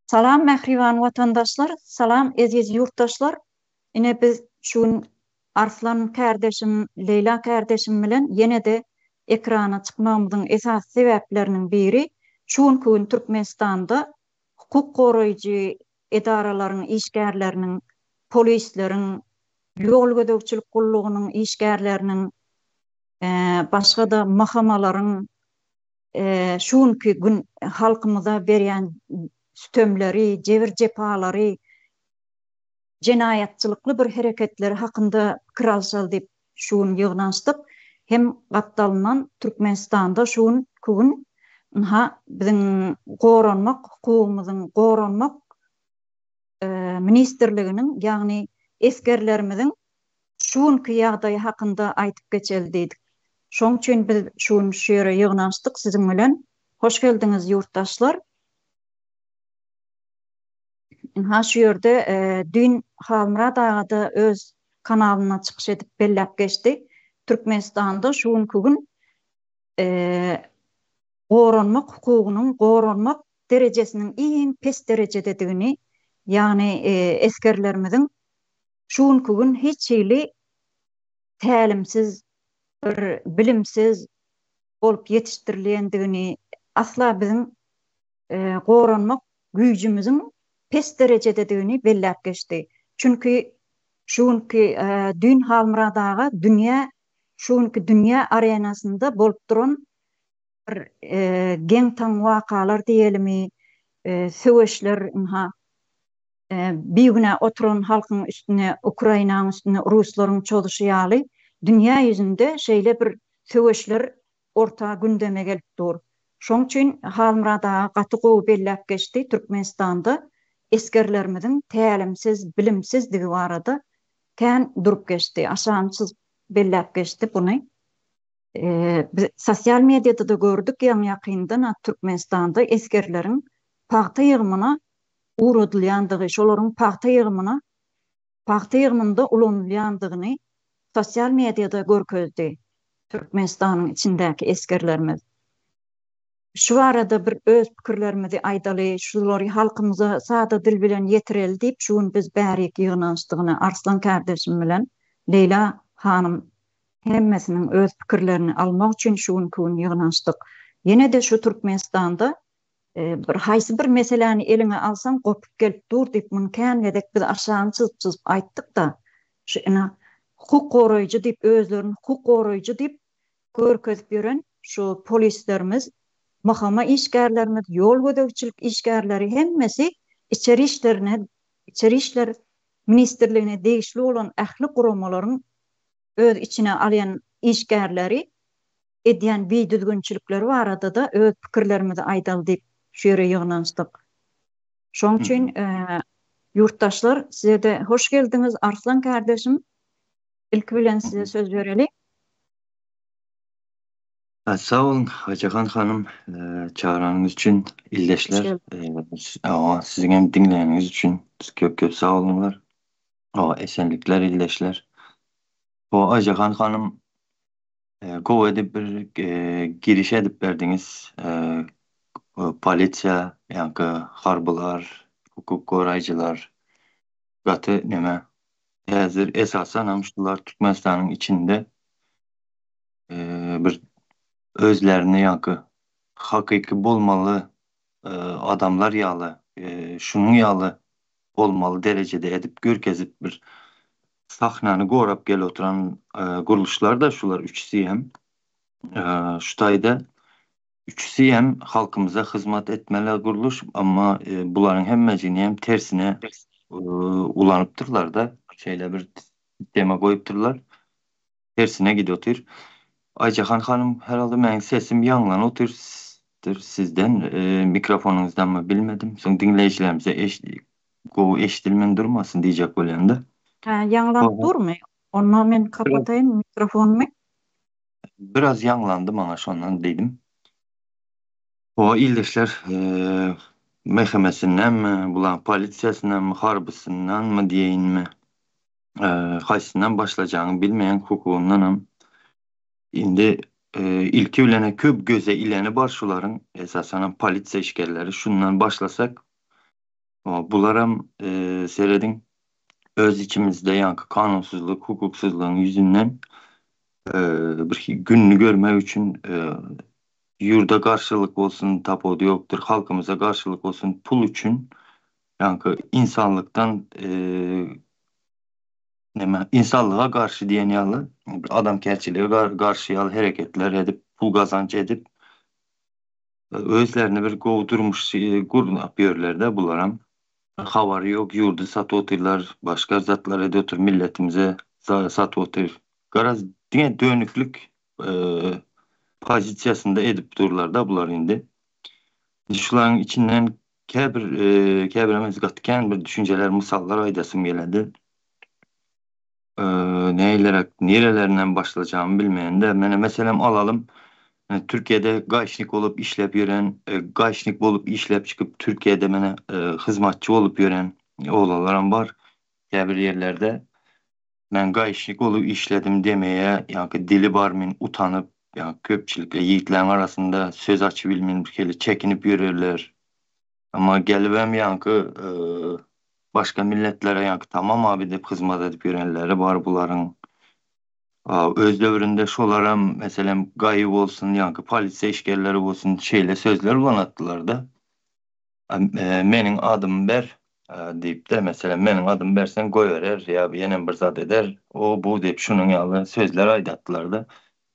Salam mähriban watandaşlar, salam eziz ýurtdaşlar. Ine biz şu gün Arslan kärdeşim, Leýla kärdeşim bilen ýene-de ekrana çykmagymyzyň esasy sebäpleriniň biri şu günki gün Türkmenistanda hukuk goraýjy edaralaryň işgärleriniň, polisleriň, ýol gözegçilik gullugynyň işgärleriniň, başga-da MHM-laryň şu günki gün halkymyza berýän sütemleri, jebir-jepalary, jenaýatçylykly bir hereketleri hakynda pikir alşaly diýip şu gün ýygnanyşdyk. Hem gapdalyndan Türkmenistanda şu günki gün ynha biziň goranmak hukugymyzyň goranmak ministrliginiň ýagny esgerlerimiziň şu günki ýagdaýy hakynda aýdyp geçeli diýdik. Şoň üçin biz şu gün şu ýere ýygnanyşdyk siziň bilen. Hoş geldiňiz ýurtdaşlar. Ynha şu ýerde düýn Halmyrat aga-da öz kanalynda çykyş edip belläp geçdi. Türkmenistanda şu günki gün goranmak hukugynyň goranmak derejesiniň iň pes derejededigini, ýagny esgerlerimiziň şu günki gün hiç hili tälimsiz, bir bilimsiz bolup ýetişdirilýändigini, asla biziň goranmak güýjümiziň pes derejededigini belläp geçdi. Çünki şu günki düýn Halmyrat aga dünýä şu günki dünýä arenasynda bolup duran bir geň-taň wakalar diýelimi, söweşler ynha bigünä oturan halkyň üstüne, Ukrainanyň üstüne ruslaryň çozuşy ýaly dünýä ýüzünde şeýle bir söweşler orta gündeme gelip dur. Şoň üçin Halmyrat aga gaty gowy belläp geçdi, Türkmenistanda esgerlerimiziň tälimsiz, bilimsizdigi barada kän durup geçdi, aşagyny çyzyp belläp geçdi buny. Biz sosial mediada-da gördük ýaňy-ýakyndan Türkmenistanda esgerleriň pagta ýygymyna ugradylýandygy, şolaryň pagta ýygymyna, pagta ýygymynda ulanylýandygyny sosial mediada görkezdi Türkmenistanyň içindäki esgerlerimiz. Şu barada bir öz pikirlerimizi aýdaly, şulary halkymyza sada dil bilen ýetireli diýip şu gün biz bärik ýygnanyşdygyny Arslan kärdeşim bilen Leýla hanym hemmesiniň öz pikirlerini almak üçin şu günki gün ýygnanyşdyk. Ýene-de şu Türkmenistanda bir haýsy bir meseläni eliňe alsaň gopup gelip dur diýip muny kän gezek biz aşagyny çyzyp-çyzyp aýtdyk-da, şu ine hukuk goraýjy diýip özlerini hukuk goraýjy diýip görkezip ýören şu polislerimiz, MHM işgärlerimiz, ýol gözegçilik işgärleri hemmesi içeri işlerine içeri işler ministrligine degişli bolan ähli guramalaryň öz içine alýan işgärleri edýän bidüzgünçilikleri barada-da öz pikirlerimizi aýdaly diýip şu ýere ýygnanyşdyk. Şoň üçin ýurtdaşlar size-de hoş geldiňiz Arslan kärdeşim. Ilki bilen size söz bereli. Sag boluň Aýjahan hanym çagyranyňyz üçin ildeşler siziň hem diňleýäniňiz üçin köp köp sag boluňlar. Esenlikler ildeşler. Aýjahan hanym Gowy edip bir giriş edip berdiňiz. Polisiýa, ýaňky harbylar, hukuk goraýjylar gaty neme. Häzir esasanam şular Türkmenistanyň içinde bir özlerini ýaňky hakyky bolmaly adamlar ýaly, şunuň ýaly bolmaly derejede edip görkezip bir sahnany gorap gelip oturan gurluşlar-da şular üçüsi hem. Şu taýda üçüsi hem halkymyza hyzmat etmeli gurluş, amma bularyň hemmejigini hem tersine ulanypdyrlar-da, şeýle bir sistema goýupdyrlar. Tersine gidip otyr. Aýjahan hanym herhalde meniň sesim ýaňlanyp otyrdyr sizden mikrofonyňyzdanmy bilmedim. Soň diňleýjilerimize gowy eşidilmän durmasyn diýjek bolýanda. Hä ýaňlanyp durmy? Onda men kapataýyn mikrofonymy. Biraz ýaňlandy maňa şondan diýdim. Hawa ildeşler MHM-sindenmi, bulaň polisiýasyndanmy, harbysyndanmy diýeýinmi? Haýsyndan başlajagyňy bilmeýäň hukugyndanam. Indi ilki bilen köp göze ileni bar şularyň, esasanam polisiýa işgärleri. Şundan başlasak. Bularam serediň öz içimizde ýaňky kanunsyzlyk, hukuksyzlygyň ýüzünden bir gününi görmek üçin ýurda garşylyk bolsun tapawudy ýokdur, halkymyza garşylyk bolsun pul üçin ýaňky insanlykdan neme insanlyga garşy diýen ýaly adamkärçilige garşy ýaly hereketler edip pul gazanç edip Özlerine bir gowy durmuş gurnap ýörlerde bularam. Habary ýok ýurdy satyp otyrlar başga zatlar edip otyr milletimize satyp otyr. Garaz diňe dönüklik pozisiýasynda edip durlarda bular indi. Şularyň içinden käbir käbir emes gaty kän bir düşünjeler mysallar aýdasym geledi. Nälerek nerelerinden başlajagymy bilmeýän-de. Mene meselem alalym, Türkiýede gaýşnik bolup işläp ýören, gaýşnik bolup işläp çykyp Türkiýede mene hyzmatçy bolup ýören oglanlaram bar käbir ýerlerde. Men gaýşnik bolup işledim demeýä, ýaňky dili bar men utanyp, ýaňky köpçülikde ýigitleň arasynda söz açybilmen birhili çekinip ýörerler. Emma gelibem ýaňky başga milletlere ýaňky tamam abi diýip hyzmat edip ýörenleri bar bularyň. Öz döwründe şolaram meselem GAI bolsun ýaňky polisiýa işgärleri bolsun şeýle sözler ulanatdylarda. Meniň adymy ber diýipde meselem meniň adymy berseň goýberer ýa ýenem bir zat eder o bu diýip şunuň ýaly sözler aýdatdylarda.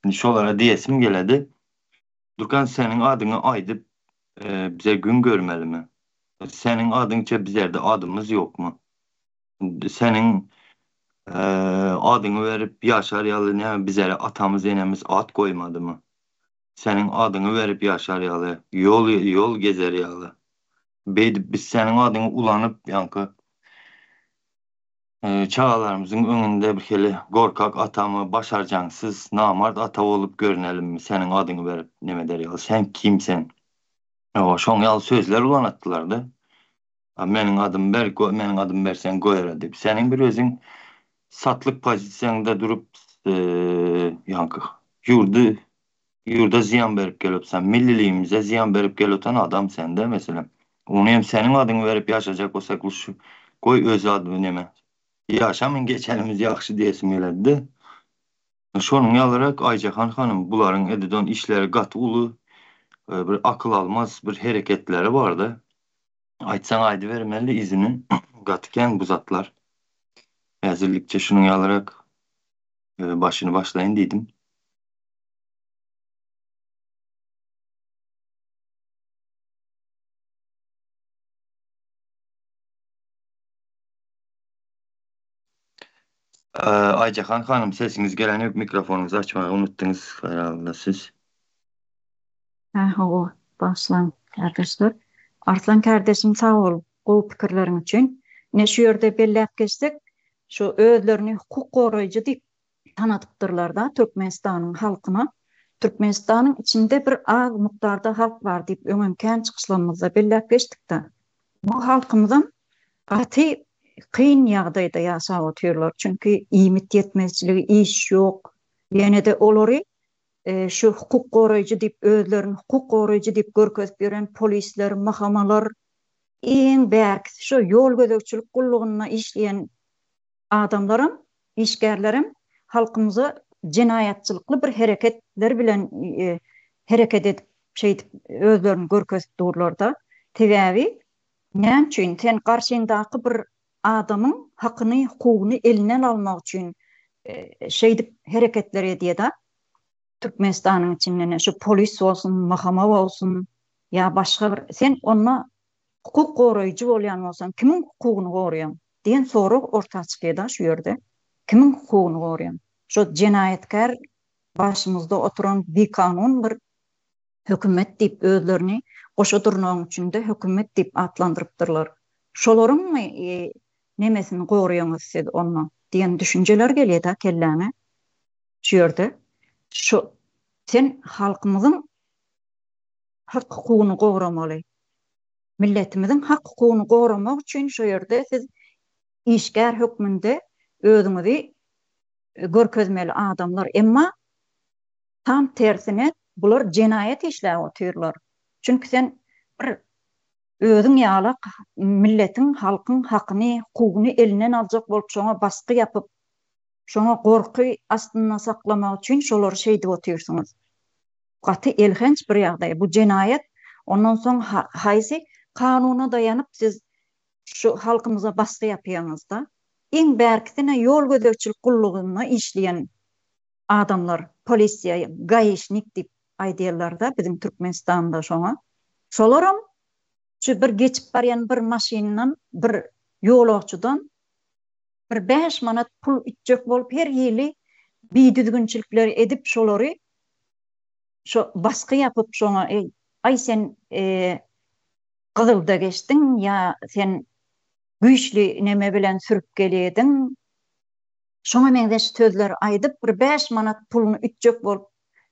Indi şolara diýesim geledi. Dukan seniň adyňy aýdyp bize gün görmelimi? Seniň adyňça bizerde adymyz ýokmy? Seniň adyňy berip ýaşar ýaly näme bizere atamyz enemiz at goýmadymy? Seniň adyňy berip ýaşar ýaly ýol ýol gezer ýaly beýdip biz seniň adyňy ulanyp ýaňky Çagalarymyzyň öňünde bir hili gorkak atamy, başarjaňsyz, namart ata bolup görünelimmi, seniň adyňy berip neme eder ýaly, sen kim sen? Hawa, şoň ýaly sözler ulanatdylar-da. A meniň adymy ber, meniň adymy berseň goýara diýip. Seniň bir özüň satlyk pozisiýaňda durup, ýaňky ýurdy, ýurda zyýan berip gelipsen, milliligimize zyýan berip gelotan adam sen-de, meselem. Ony hem seniň adyňy berip ýaşajak bolsak, şu goý öz adyny neme. Ýaşamyn geçenimiz ýagşy diýesim geledi-de. Şonuň ýalyrak Aýjahan hanym bularyň edidon işleri gaty uly bir akyl almaz bir hereketleri bardy. Aýtsaň aýdybermeli yzyny gaty kän bu zatlar. Häzirlikçe şunuň ýalyrak başyny başlaýyn diýdim. Aýjahan hanym sesiňiz gelen ýok mikrofonyňyzy açmagy unutdyňyz herhalde siz. Hä hawa bagyşlaň kärdeşler. Arslan kärdeşim sag bol gowy pikirleriň üçin. Ine şu ýerde belläp geçsek şu özlerini hukuk goraýjy diýip tanadypdyrlarda Türkmenistanyň halkyna. Türkmenistanyň içinde bir az mukdarda halk bar diýip öňem kän çykyşlarymyzda belläp geçdikde. Bu halkymyzam gaty kyn ýagdaýda ýaşap otyrlar. Çünki iýmit ýetmezçiligi, iş ýok. Ýene-de olary şu hukuk goraýjy diýip özlerini hukuk goraýjy diýip görkezip ýören polisler, MHM-lar, iň bärkisi şu ýol gözegçilik gullugynda işleýän adamlaram, işgärlerem halkymyza jenaýatçylykly bir hereketler bilen hereket edip, şeýdip özlerini görkezip durlar-da. Sebäbi näme üçin sen garşyňdaky bir adamyň hakyny, hukugyny elinden almak üçin şeýdip hereketler edýär-de. Türkmenistanyň içinde şu polis bolsun, MHM bolsun ýa başga bir sen onda hukuk goraýjy bolýan bolsaň kimiň hukugyny goraýaň? Diýen sorag orta çykýada şu ýerde. Kimiň hukugyny goraýaň? Şo jenaýatkär başymyzda oturan bikanun bir hökümet diýip özlerini goşa durnagyň içinde hökümet diýip atlandyrypdyrlar. Şolaryňmy nemesini goraýaňyz siz onda diýen düşünjeler gelýädä kelläňe şu ýerde. Şu sen halkymyzyň hak hukugyny goramaly. Milletimiziň hak-hukugyny goramak üçin şu ýerde siz işgär hökmünde özüňizi görkezmeli adamlar. Emma tam tersine bular jenaýat işläp otyrlar. Çünki sen bir. Özüň ýalak milletiň, halkyň hakyny, hukugyny elinden aljak bolup şoňa basgy ýapyp, şoňa gorky astynda saklamak üçin şolary şeýdip otyrsyňyz. Gaty elhenç bir ýagdaý. Bu jenaýat. Ondan soň haýsy kanuna daýanyp siz şu halkymyza basgy ýapýaňyzda? Iň bärkisine ýol gözegçilik gullugynda işleýän adamlar, polisiýa, gaişnik diýip aýdýarlarda biziň Türkmenistanda şoňa. Şolaram şu bir geçip barýan bir maşyndan, bir ýolagçydan bir 5 manat pul içjek bolup her hili bidüzgünçilikleri edip şolary şo basgy ýapyp şoňa eý aý sen gyzylda geçdiň ýa sen güýçli neme bilen sürüp gelýediň Şoňa meňzeş sözleri aýdyp, bir 5 manat puluny ütjek bolup,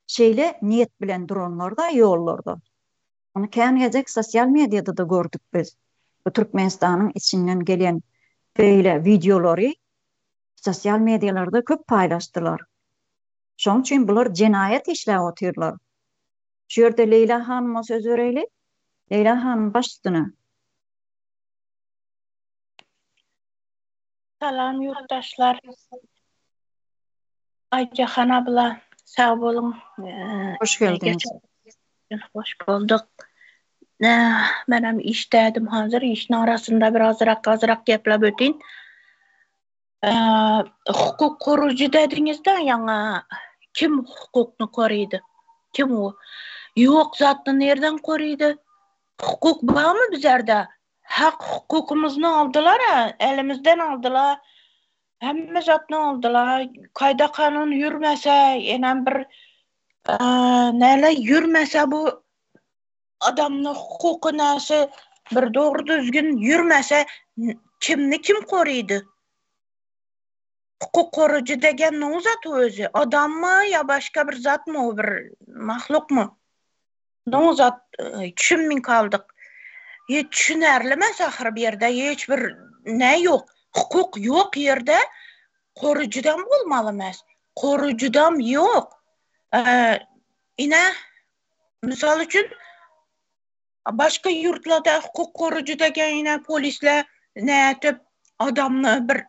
şeýle niýet bilen duranlar-da ýollarda. Muny kän gezek sosial mediada-da gördük biz. Bu Türkmenistanyň içinden gelen beýle wideolary sosial medialarda köp paýlaşdylar. Şonuň üçin bular jenaýat işläp otyrlar. Şu ýerde Leýla hanyma söz bereýli. Leýla hanym baş üstüne. Salam ýurtdaşlar. Aýjahan abla sag boluň. Hoş geldiňiz. Hoş bolduk. Menem işdädim hazir. Işin arasynda birazrak azrak gepläp ötin. Hukuk korujy dediňizde ýaňa kim hukukny korydy? Kim o? Ýok zatny nerden korydy? Hukuk barmy bizerde? Hak hukukymyzny aldylar-a, elimizden aldylar. Hemme zatny aldylar. Kaýda kanun ýürmese, ýenem bir näle ýürmese bu adamny hukuky näse bir dogry düzgün ýürmese kimni kim korydy? Hukuk korujy degen no zat özi? Adammy ýa başga bir zatmy o bir mahlukmy? No zat düşünmin kaldyk. Hiç düşünerli emes ahyry bu ýerde hiç bir ne ýok. Hukuk ýok ýerde korujydam bolmaly emes. Korujydam ýok. Ine mysal üçin başga ýurtlarda hukuk korujy degen ine polisler nätip adamny bir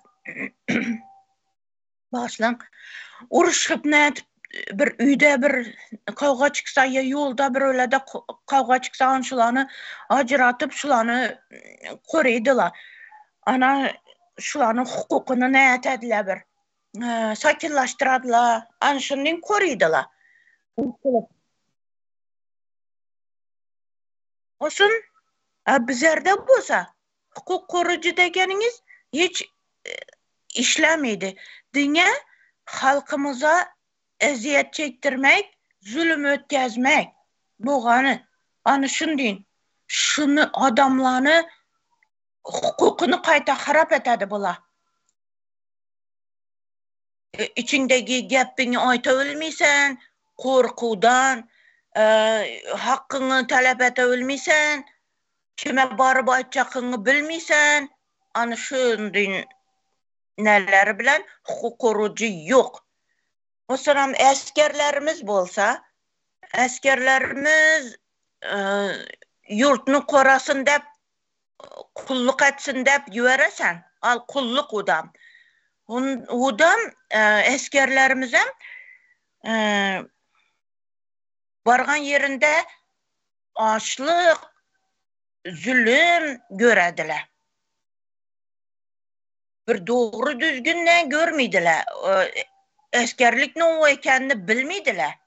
Bagyşlaň. Uruşyp nädip bir öýde bir kawga çyksa ýa ýolda bir öýlede kawga çyksa an şulany ajratyp şulany koreýdiler. Ana şulanyň hukukyny nätediler bir sakinlaşdyradylar. An şuny koreýdiler. Olsun bizlerde bolsa hukuk korujy degeniňiz hiç işlemedi. Diňe halkymyza eziyet çekdirmek, zulüm ötkezmek bogany. Ana şundiň şuny adamlany hukukyny gaýta harap etedi bular. Içiňdegi gepiňi aýta bilmeýsen, gorkudan hakyňy talap ete bilmeýsen, kime baryp aýtjakyňy bilmeýsen, ana şundy neleri bilen hukuk gorujy ýok. Meselem esgerlerimiz bolsa, esgerlerimiz ýurtny korasyn dep Kulluk etsin dep ýüberesen. Al kulluk udam. Udam esgerlerimizem bargan ýerinde açlyk, zülüm görediler. Bir dogry düzgün ne görmeydiler. Esgerlik ne o ekenini bilmeydiler.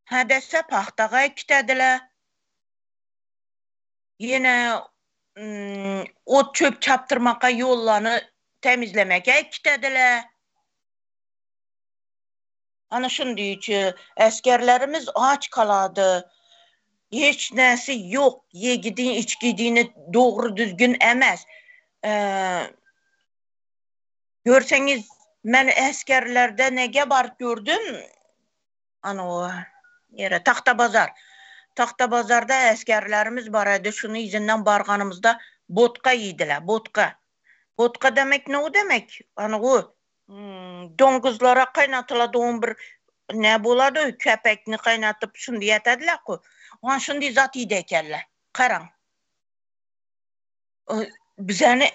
Ha dese pahtaga ekitediler. Ýene ot-çöp çapdyrmaka ýollany tämizlemeke äkitediler. Ana şundyçy esgerlerimiz aç kalady. Hiç näsi ýok, ýegidin içgidini dogry düzgün emes. Görseňiz men esgerlerde nege baryp gördüm. Ana o ýere Tagtabazar. Tagtabazarda esgerlerimiz bar edi. Şuny yzyndan barganymyzda botka iýdiler, botka. Botka demek ne o demek? Ana o doňuzlara gaýnatyladygan bir ne bolady, köpekni gaýnatyp şundy etediler-ku. Ana şundy zat iýdi ekenler. Garaň. Bizeni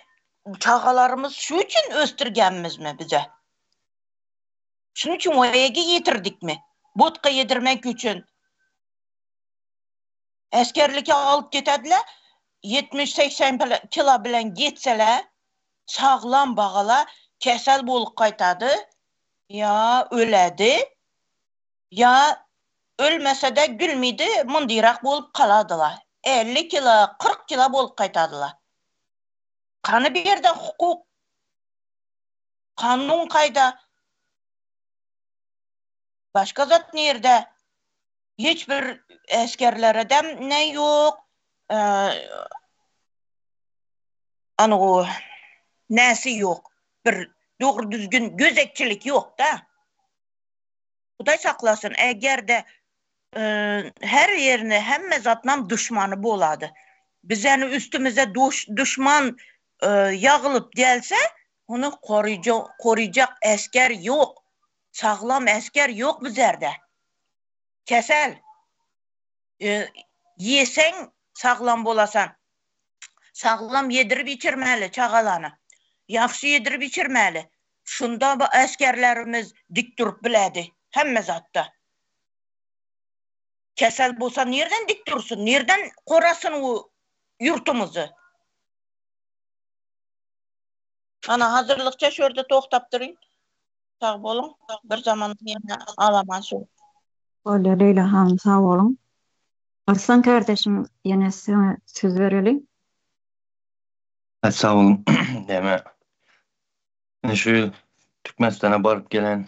çagalarymyz şu üçin ösdürgenmizmi bize? Şunuň üçin oýa ýetirdikmi? Botka ýedirmek üçin. Esgerlike alyp gitediler, 70-80 kilo bilen gitseler, saglam bagala kesel bolup gaýtady, ýa öledi, ýa ölmese-de gülmidi, mundyrak bolup galadylar. 50 kilo, 40 kilo bolup gaýtadylar. Kany bir ýerde hukuk? Kanun kaýda? Başga zat nirde? Hiç bir esgerleredem ne ýok. Anu näsi ýok. Bir dogry düzgün gözegçilik ýok-da. Hudaý saklasyn, eger-de her ýerine hemme zatnam duşmany bolady. Bizeni üstümize duşman ýagylyp gelse, ony koryjak esger ýok. Saglam esger ýok bizerde. Kesel. Ýeseň saglam bolasan. Saglam ýedirip içirmeli çagalany. Ýagşy ýedirip içirmeli. Şunda bu esgerlerimiz dik durup biledi hemme zatda. Kesel bolsa nirden dik dursun, nirden korasyn u ýurtumyzy. Ana hazyrlykça şu ýerde togtap duryn. Sag boluň. Bir zaman ýene alaman söz. Bolýar Leýla hanym sag boluň. Arslan kardeşim ýene size söz bereli. Sag boluň. Näme Ine şu ýyl Türkmenistana baryp gelen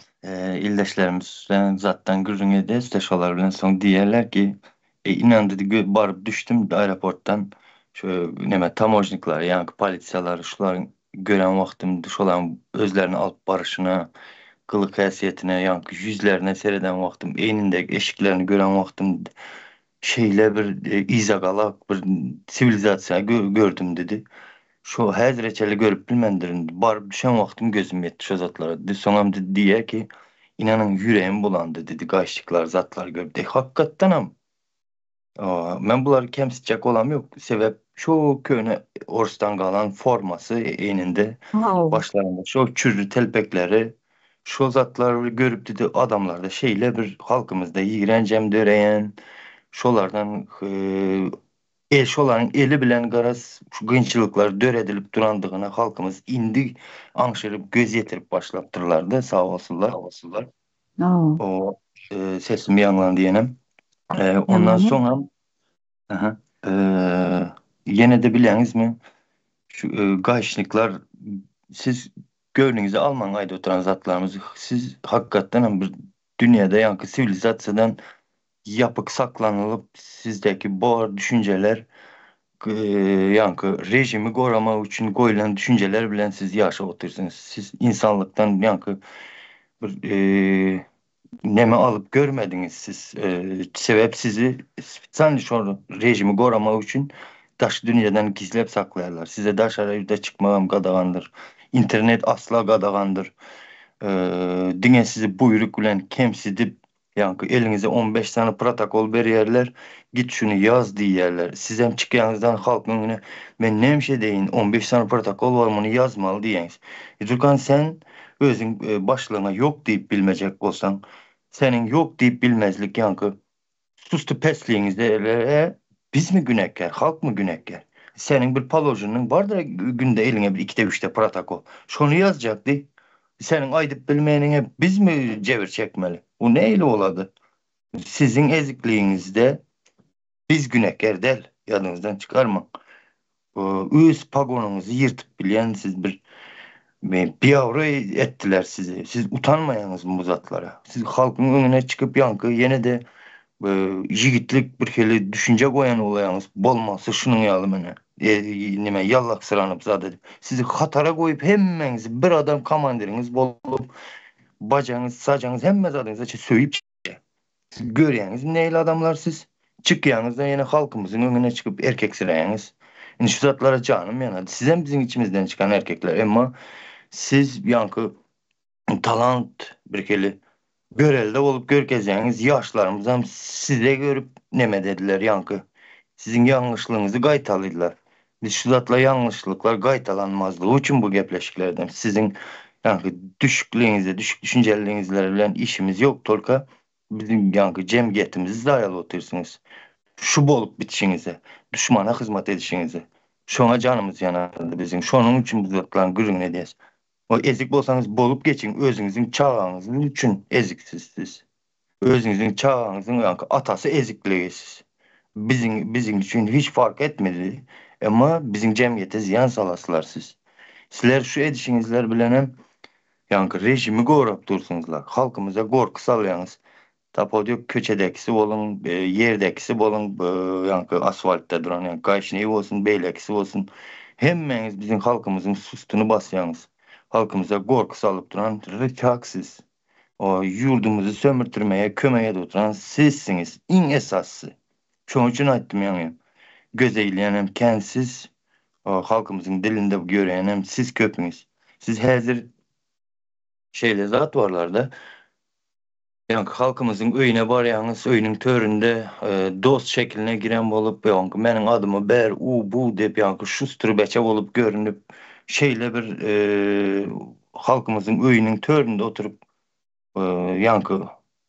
ildeşlerimiz bilen zatdan gürrüň edýäs-de şolar bilen soň diýýärler ki, e, inan dedi baryp düşdüm aeroportdan şu neme tamožnikler ýaňky polisiýalar şularyň gören wagtym şolaryň özlerini alyp baryşyna gylyk häsiýetine ýaňky ýüzlerine sereden wagtym egnindäki eşiklerini gören wagtym şeýle bir yzagalak bir siwilizasiýa gördüm dedi. Şo häzire çenli görüp bilmändirin. Baryp düşen wagtym gözüm ýetdi şo zatlara dedi. Soňam dedi diýýär ki, inanyň ýüregim bulandy dedi gaýşyklar zatlar görüp. E hakykatdanam men bulary kemsitjek bolam ýok. Sebäp şo köne orsdan galan formasy egninde başlarynda şo çürri telpekleri Şol zatlary görüp dedi adamlarda şeýle bir halkymyzda ýigrenjem döreýän, şolardan e şolaryň eli bilen garaz şu kynçylyklar döredilip durandygyna halkymyz indi aňşyryp göz ýetirip başlapdyrlarda sag bolsunlar. O sesim ýaňlandy ýenem. Ondan soňam Aha. Ýene-de bilýäňizmi şu gaýşnikler siz Göwnüňize almaň aýdyp oturan zatlarymyzy. Siz hakykatdan hem bir dünýäde ýaňky siwilizasiýadan ýapyk saklanylyp sizdäki bar düşünjeler ýaňky režimi goramak üçin goýlan düşünjeler bilen siz ýaşap otyrsyňyz. Siz insanlykdan ýaňky bir neme alyp görmediňiz siz. Sebäp sizi spesialny şol režimi goramak üçin daş dünýeden gizlep saklaýarlar. Size daşary ýurda çykmagam gadagandyr. Internet asla gadagandyr. Diňe sizi buýruk bilen kemsidip, ýaňky eliňize 15 sany protokol berýärler, git şuny ýaz diýýärler. Sizem çykýaňyzdan halkyň öňüne men näme edeýin, 15 sany protokol bar muny ýazmaly diýýäňiz. Türkan sen Özüň başlygyňa ýok diýip bilmejek bolsaň, seniň ýok diýip bilmezlik ýaňky sustupesligiňizde bizmi günäkär, halkmy günäkär? Seniň bir položenniň bardyr günde eliňe bir ikide-üçde protokol. Şony ýazjak diý. Seniň aýdyp bilmeniňe bizmi jebir çekmeli? Bu nähili bolady? Siziň ezikligiňizde biz günäkär däl, ýadyňyzdan çykarmaň. Öz pogonyňyzy ýyrtyp bilýän siz bir biabraý etdiler sizi. Siz utanmaýaňyzmy bu zatlara? Siz halkyň öňüne çykyp ýaňky ýene-de ýigitlik bir hili düşünje goýan bolaýaňyz. Bolmasa şunuň ýaly mene neme ýallaksyranyp zat edip. Sizi hatara goýup hemmäňizi bir adam komandiriňiz bolup bajaňyz sajaňyz hemme zadyňyzy söýüp Siz görýäňizmi nähili adamlar siz? Çykýaňyzda ýene halkymyzyň öňüne çykyp erkeksiräýäňiz. Indi şu zatlara janym ýanady. Sizem biziň içimizden çykan erkekler emma siz ýaňky talant birhili görelde bolup görkezýäňiz ýaşlarymyzam size görüp neme dediler ýaňky siziň ýalňyşlygyňyzy gaýtalydylar. Biz şu zatlar ýalňyşlyklar gaýtalanmazlygy üçin bu gepleşiklerden siziň ýaňky düşükligiňizde düşük düşünjeliligiňizler bilen işimiz ýok tolka biziň ýaňky jemgyýetimizi zaýalyp otyrsyňyz. Şu bolup bitişiňize, duşmana hyzmat edişiňize. Şoňa janymyz ýanardy biziň. Şonuň üçin bu zatlaryň gürrüňini edýäs. O ezik bolsaňyz bolup geçiň özüňiziň çagaňyz üçin eziksiz siz. Özüňiziň çagaňyzyň ýaňky atasy ezikligi siz. Biziň biziň üçin hiç fark etmedi. Emma biziň jemgyýete zyýan salasylar siz. Sizler şu edişiňizler bilenem ýaňky režimi gorap dursuňyzlar. Halkymyza gorky salýaňyz. Tapawudy ýok köçedekisi boluň, ýerdekisi boluň, ýaňky asfaltda duran ýaňky gaýşnyý bolsun, beýlekisi bolsun. Hemmäňiz biziň halkymyzyň sustuny basýaňyz. Halkymyza gorky salyp duran ryçag siz. O ýurdumyzy sömürtirmege kömek edip oturan sizsiňiz iň esasysy. Şonuň üçin aýtdym ýaňy. Göze ilýänem kän siz, halkymyzyň dilinde ýöreýänem siz köpüňiz. Siz häzir şeýle zat barlarda. Ýaňky halkymyzyň öýüne barýaňyz, öýüniň töründe dost şekiline giren bolup, ýaňky meniň adymy ber, u, bu diýip, ýaňky şustry beçe bolup görünip, şeýle bir halkymyzyň öýüniň töründe oturyp, ýaňky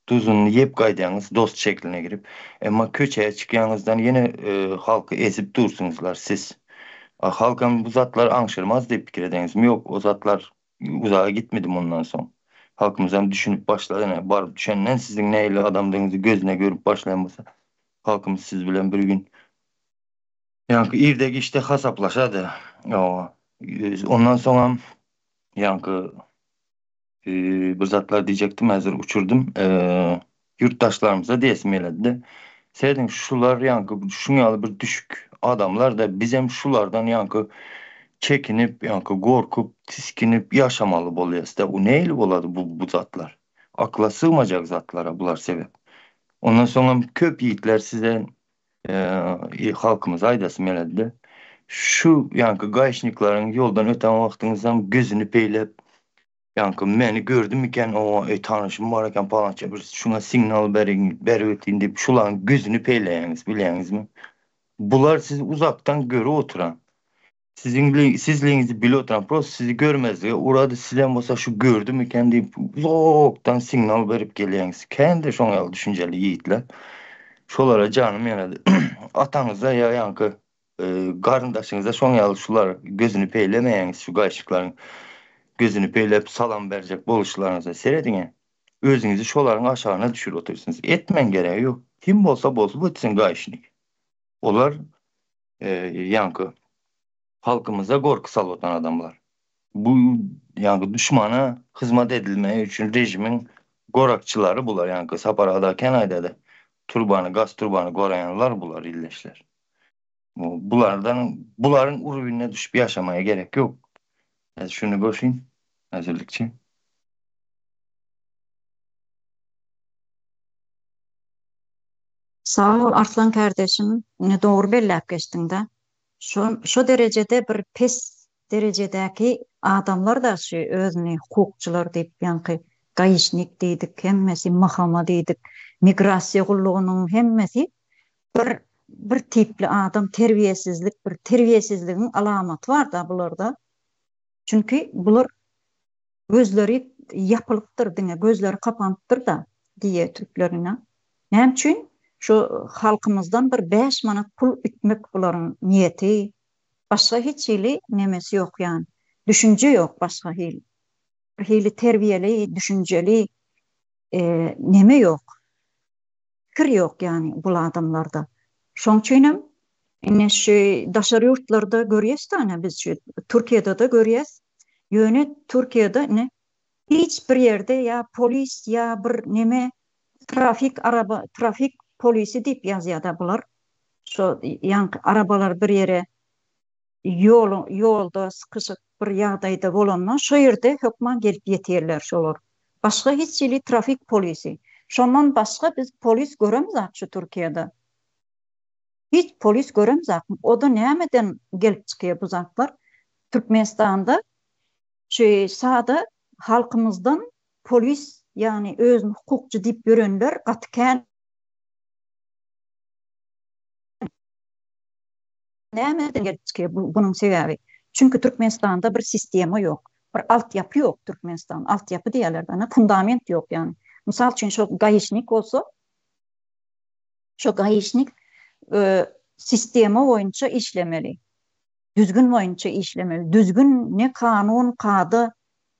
duzuny iýip gaýdýaňyz dost şekiline girip. Emma köçä çykýaňyzdan ýene halky ezip dursuňyzlar siz. Halkam bu zatlary aňşyrmaz diýip pikir edeňizmi? Ýok, o zatlar Uzaga gitmedi mundan soň. Halkymyzam düşünip başlady ine, baryp düşenden siziň nähili adamdygyňyzy gözüne görüp başlaýan bolsa, halkymyz siz bilen bir gün ýaňky irde-giçde hasaplaşady. Hawa. Ondan soňam ýaňky bir zatlar diýjekdim, häzir uçurdym. Ýurtdaşlarymyza diýesim geledi-de. Serediň, şular ýaňky şuň ýaly bir düşük adamlar-da, bizem şulardan ýaňky çekinip, ýaňky gorkup, tisginip ýaşamaly bolýas-da. Bu nähili bolady bu bu zatlar? Akyla sygmajak zatlara bular sebäp. Ondan soňam köp ýigitler size halkymyza aýdasym geledi-de. Şu ýaňky gaýşnikleriň ýoldan öten wagtyňyzam gözüni peýläp, Ýaňky meni gördümikän oňa eý tanyşym bar eken palança bir şuňa signal beriň berip ötýin diýip şulaň gözüni peýleýäňiz bilýäňizmi? Bular sizi uzakdan görüp oturan. Siziň sizligiňizi bilip oturan prosta sizi görmezlige urady sizem bolsa şu gördümikän diýip uzakdan signal berip gelýäňiz. Kändir şoň ýaly düşünjeli ýigitler. Şolara janym ýanady. Ataňyza ýa ýaňky Garyndaşyňyza şoň ýaly şular gözüni peýlemeýäňiz şu gaýşyklaryň gözüni peýläp salam berjek boluşlaryňyza serediňä. Özüňizi şolaryň aşagyna düşürip otyrsyňyz. Etmäň geregi ýok. Kim bolsa bolsun bu etsin gaýşyny. Olar ýaňky halkymyza gorky salyp oturan adamlar. Bu ýaňky duşmana hyzmat edilmegi üçin režimiň gorakçylary bular ýaňky Sapar aga kän aýdady. Turbany gaz turbany goraýanlar bular illeşler. Bulardan bularyň urwinine düşüp ýaşamaga gerek ýok. Häzir şuny goşaýyn häzirlikçe. Sag bol Arslan kardeşim, ine dogry belläp geçdiňda. Şo şo derejede bir pes derejedäki adamlar-da şu özüni hukukçylar diýip ýaňky gaişnik diýdik hemmesi MHM diýdik migrasiýa gullugynyň hemmesi bir bir tipli adam terbiýesizlik bir terbiýesizligiň alamaty barda bularda. Çünki bular gözleri ýapylypdyr diňe gözleri kapanypdyrda diýe türklerine. Näme üçin şu halkymyzdan bir 5 manat pul ütmek bularyň niýeti. Başga hiç hili nemesi ýok ýan. Düşünje ýok başga hili. Bir hili terbiýeli, düşünjeli e, neme ýok. Pikir ýok ýany bul adamlarda. Şoň üçinem ine şu daşary ýurtlarda görýäs da biz şu Türkiýede-de görýäs. Ýöne Türkiýede ine hiç bir ýerde ýa polis ýa bir neme trafik araba trafik polisi diýip ýazýar-da bular. Şo ýaňky arabalar bir ýere ýol ýolda sykyşyk bir ýagdaýda bolanda şo ýerde hökman gelip ýetirler şolar. Başga hiç hili trafik polisi. Şondan başga biz polis göremzak şu Türkiýede. Hiç polis göremzak. O-da nämeden gelip çykýar bu zatlar? Türkmenistanda şu sada halkymyzdan polis ýagny özüni hukukçy diýip ýörenler gaty kän. Nämeden gelip çykýar bu bunuň sebäbi? Çünki Türkmenistanda bir sistema ýok. Bir altyapy ýok Türkmenistan. Altyapy diýýärler ana fundament ýok ýagny. Mysal üçin şo gaişnik bolsa şo gaişnik e, sistema boýunça işlemeli. Düzgün boýunça işlemeli. Düzgün ne kanun, kada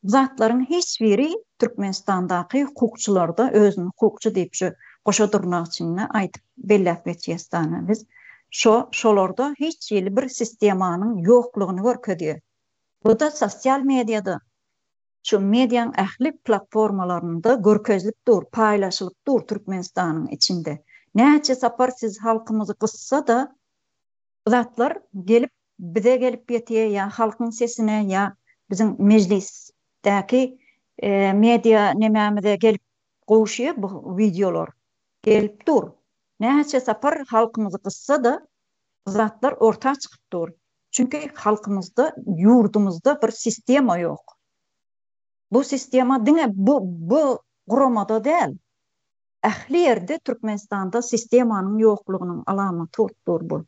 Bu zatlaryň hiç biri Türkmenistandaky hukukçylarda özüni hukukçy diýip şu goşa dyrnak içinde aýdyp belläp geçýäs dana biz. Şo şolarda hiç hili bir sistemanyň ýoklugyny görkezýär. Bu-da sosial mediada şu mediaň ähli platformalarynda görkezilip dur, paýlaşylyp dur Türkmenistanyň içinde. Näçe sapar siz halkymyzy gyssa-da Bu zatlar gelip bize gelip ýetýär ýa halkyň sesine ýa biziň mejlisdäki media nemämize gelip gowuşýar bu wideolar. Gelip dur. Näçe sapar halkymyzy gyssa-da bu zatlar orta çykyp dur. Çünki halkymyzda, ýurdumyzda bir sistema ýok. Bu sistema diňe bu bu guramada däl. Ähli ýerde Türkmenistanda sistemanyň ýoklugynyň alamaty bolup dur bu.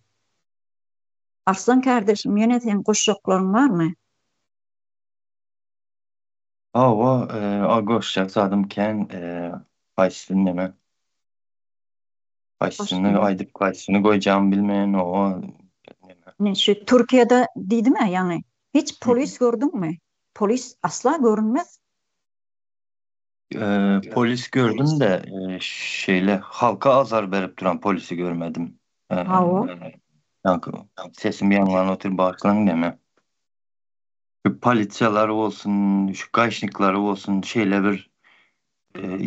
Arslan kardeşim ýene seň goşjaklaryň barmy? Hawa, a goşjak zadym kän, haýsysyny neme, haýsysyny aýdyp, haýsysyny goýjagymy bilmeýän, owa, neme. Ine şu Türkiýede diýdim-ä ýaňy, hiç polis gördüňmi? Polis asla görünmez. Polis gördüm-de, şeýle halka azar berip duran polisi görmedim. Hawa. Ýaňky sesim ýaňlanyp otyr, bagyşlaň neme. Şu polisiýalar bolsun, şu gaýşniklary bolsun, şeýle bir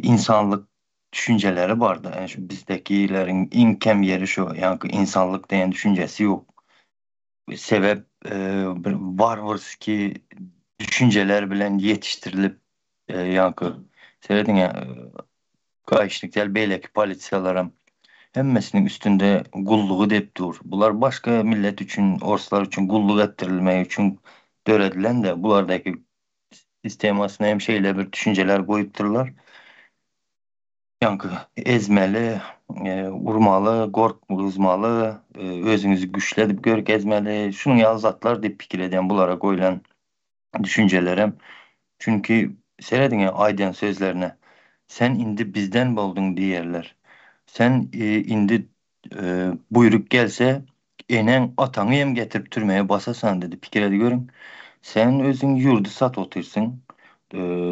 insanlyk düşünjeleri barda. Ýani şu bizdekileriň iň kem ýeri şu, ýaňky insanlyk diýen düşünjesi ýok. Sebäp bir warwarskiý düşünjeler bilen ýetişdirilip, ýaňky serediň-ä, gaýyşlyk däl beýleki polisiýalaram hemmesiniň üstünde gullugy dep dur. Bular başga millet üçin, orslar üçin gulluk etdirilmegi üçin döredilen-de, bulardaky sistemasyna hem şeýle bir düşünjeler goýupdyrlar. Ýaňky ezmeli, urmaly, gorkuzmaly, özüňizi güçli edip görkezmeli, şunuň ýaly zatlar diýip pikir edýän bulara goýlan düşünjelerem. Çünki serediň-ä aýdýan sözlerine, Sen indi bizden bolduň diýerler. Sen indi Buýruk gelse, eneň, ataňy hem getirip türmeye basasan diýdi. Pikir edip görüň. Sen özüň ýurdy satyp otyrsyň.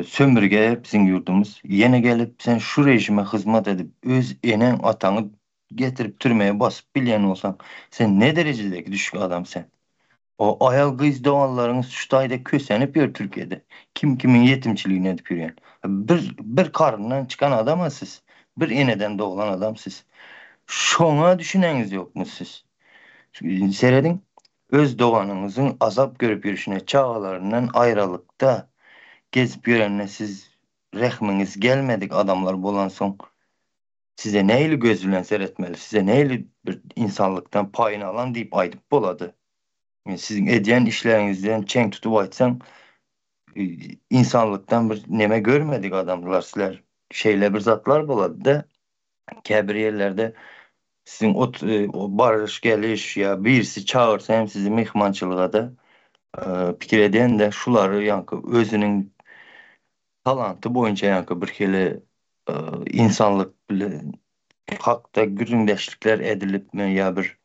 Sömürge biziň ýurdumyz. Ýene gelip sen şu režime hyzmat edip, öz eneň, ataňy getirip türmeye basyp bilýän bolsaň, sen ne derejedeki düşük adam sen? O aýal gyz doganlaryňyz şu taýda kösenip ýör Türkiýede. Kim kimiň ýetimçiligini edip ýörýän. Bir bir karyndan çykan adama siz. Bir eneden doglan adam siz. Şoňa düşüneňiz ýokmy siz? Serediň öz doganyňyzyň azap görüp ýörüşine çagalaryndan aýralykda gezip ýörenine siz rehmiňiz gelmedik adamlar bolansoň Size nähili göz bilen seretmeli, size nähili bir insanlykdan paýyny alan diýip aýdyp bolady. Siziň edýän işleriňizden çen tutup aýtsaň, insanlykdan bir neme görmedik adamlar sizler. Şeýle bir zatlar bolady-da, käbir ýerlerde siziň ot baryş geliş ýa birisi çagyrsa hem sizi myhmançylyga-da pikir edende şulary ýaňky özüniň talanty boýunça ýaňky birhili insanlyk bilen hakda gürrüňdeşlikler edilipmi ýa bir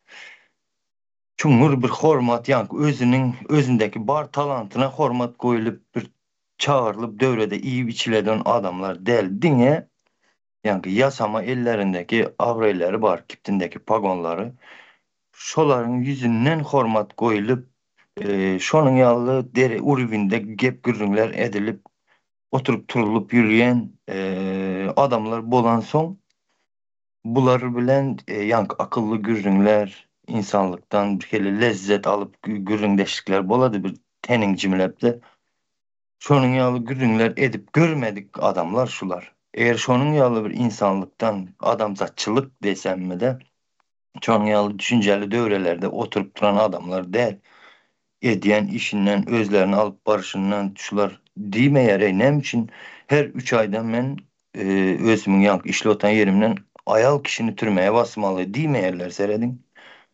çuňňur bir hormat ýaňky özüniň özündäki bar talantyna hormat goýulyp bir çagyrylyp döwrede iýip içileden adamlar däl diňe ýaňky ýasama ellerindäki abraýlary bar kiptindäki pagonlary şolaryň ýüzünden hormat goýulyp şonuň ýaly deri urwinde gep gürrüňler edilip oturyp turulyp ýürýän adamlar bolansoň bular bilen ýaňky akylly gürrüňler, insanlykdan bir hili lezzet alyp gürrüňdeşlikler bolady bir teniň jimläp-de. Şonuň ýaly gürrüňler edip görmedik adamlar şular. Eger şonuň ýaly bir insanlykdan adamzatçylyk desemmi-de, Şonuň ýaly düşünjeli döwrelerde oturyp duran adamlar däl. Edýän işinden, özlerini alyp baryşyndan şular diýmeýär-eý, näme üçin her üç aýdan men özümiň ýaňky işli oturan ýerimden aýal kişini türmeye basmaly diýmeýärler, serediň.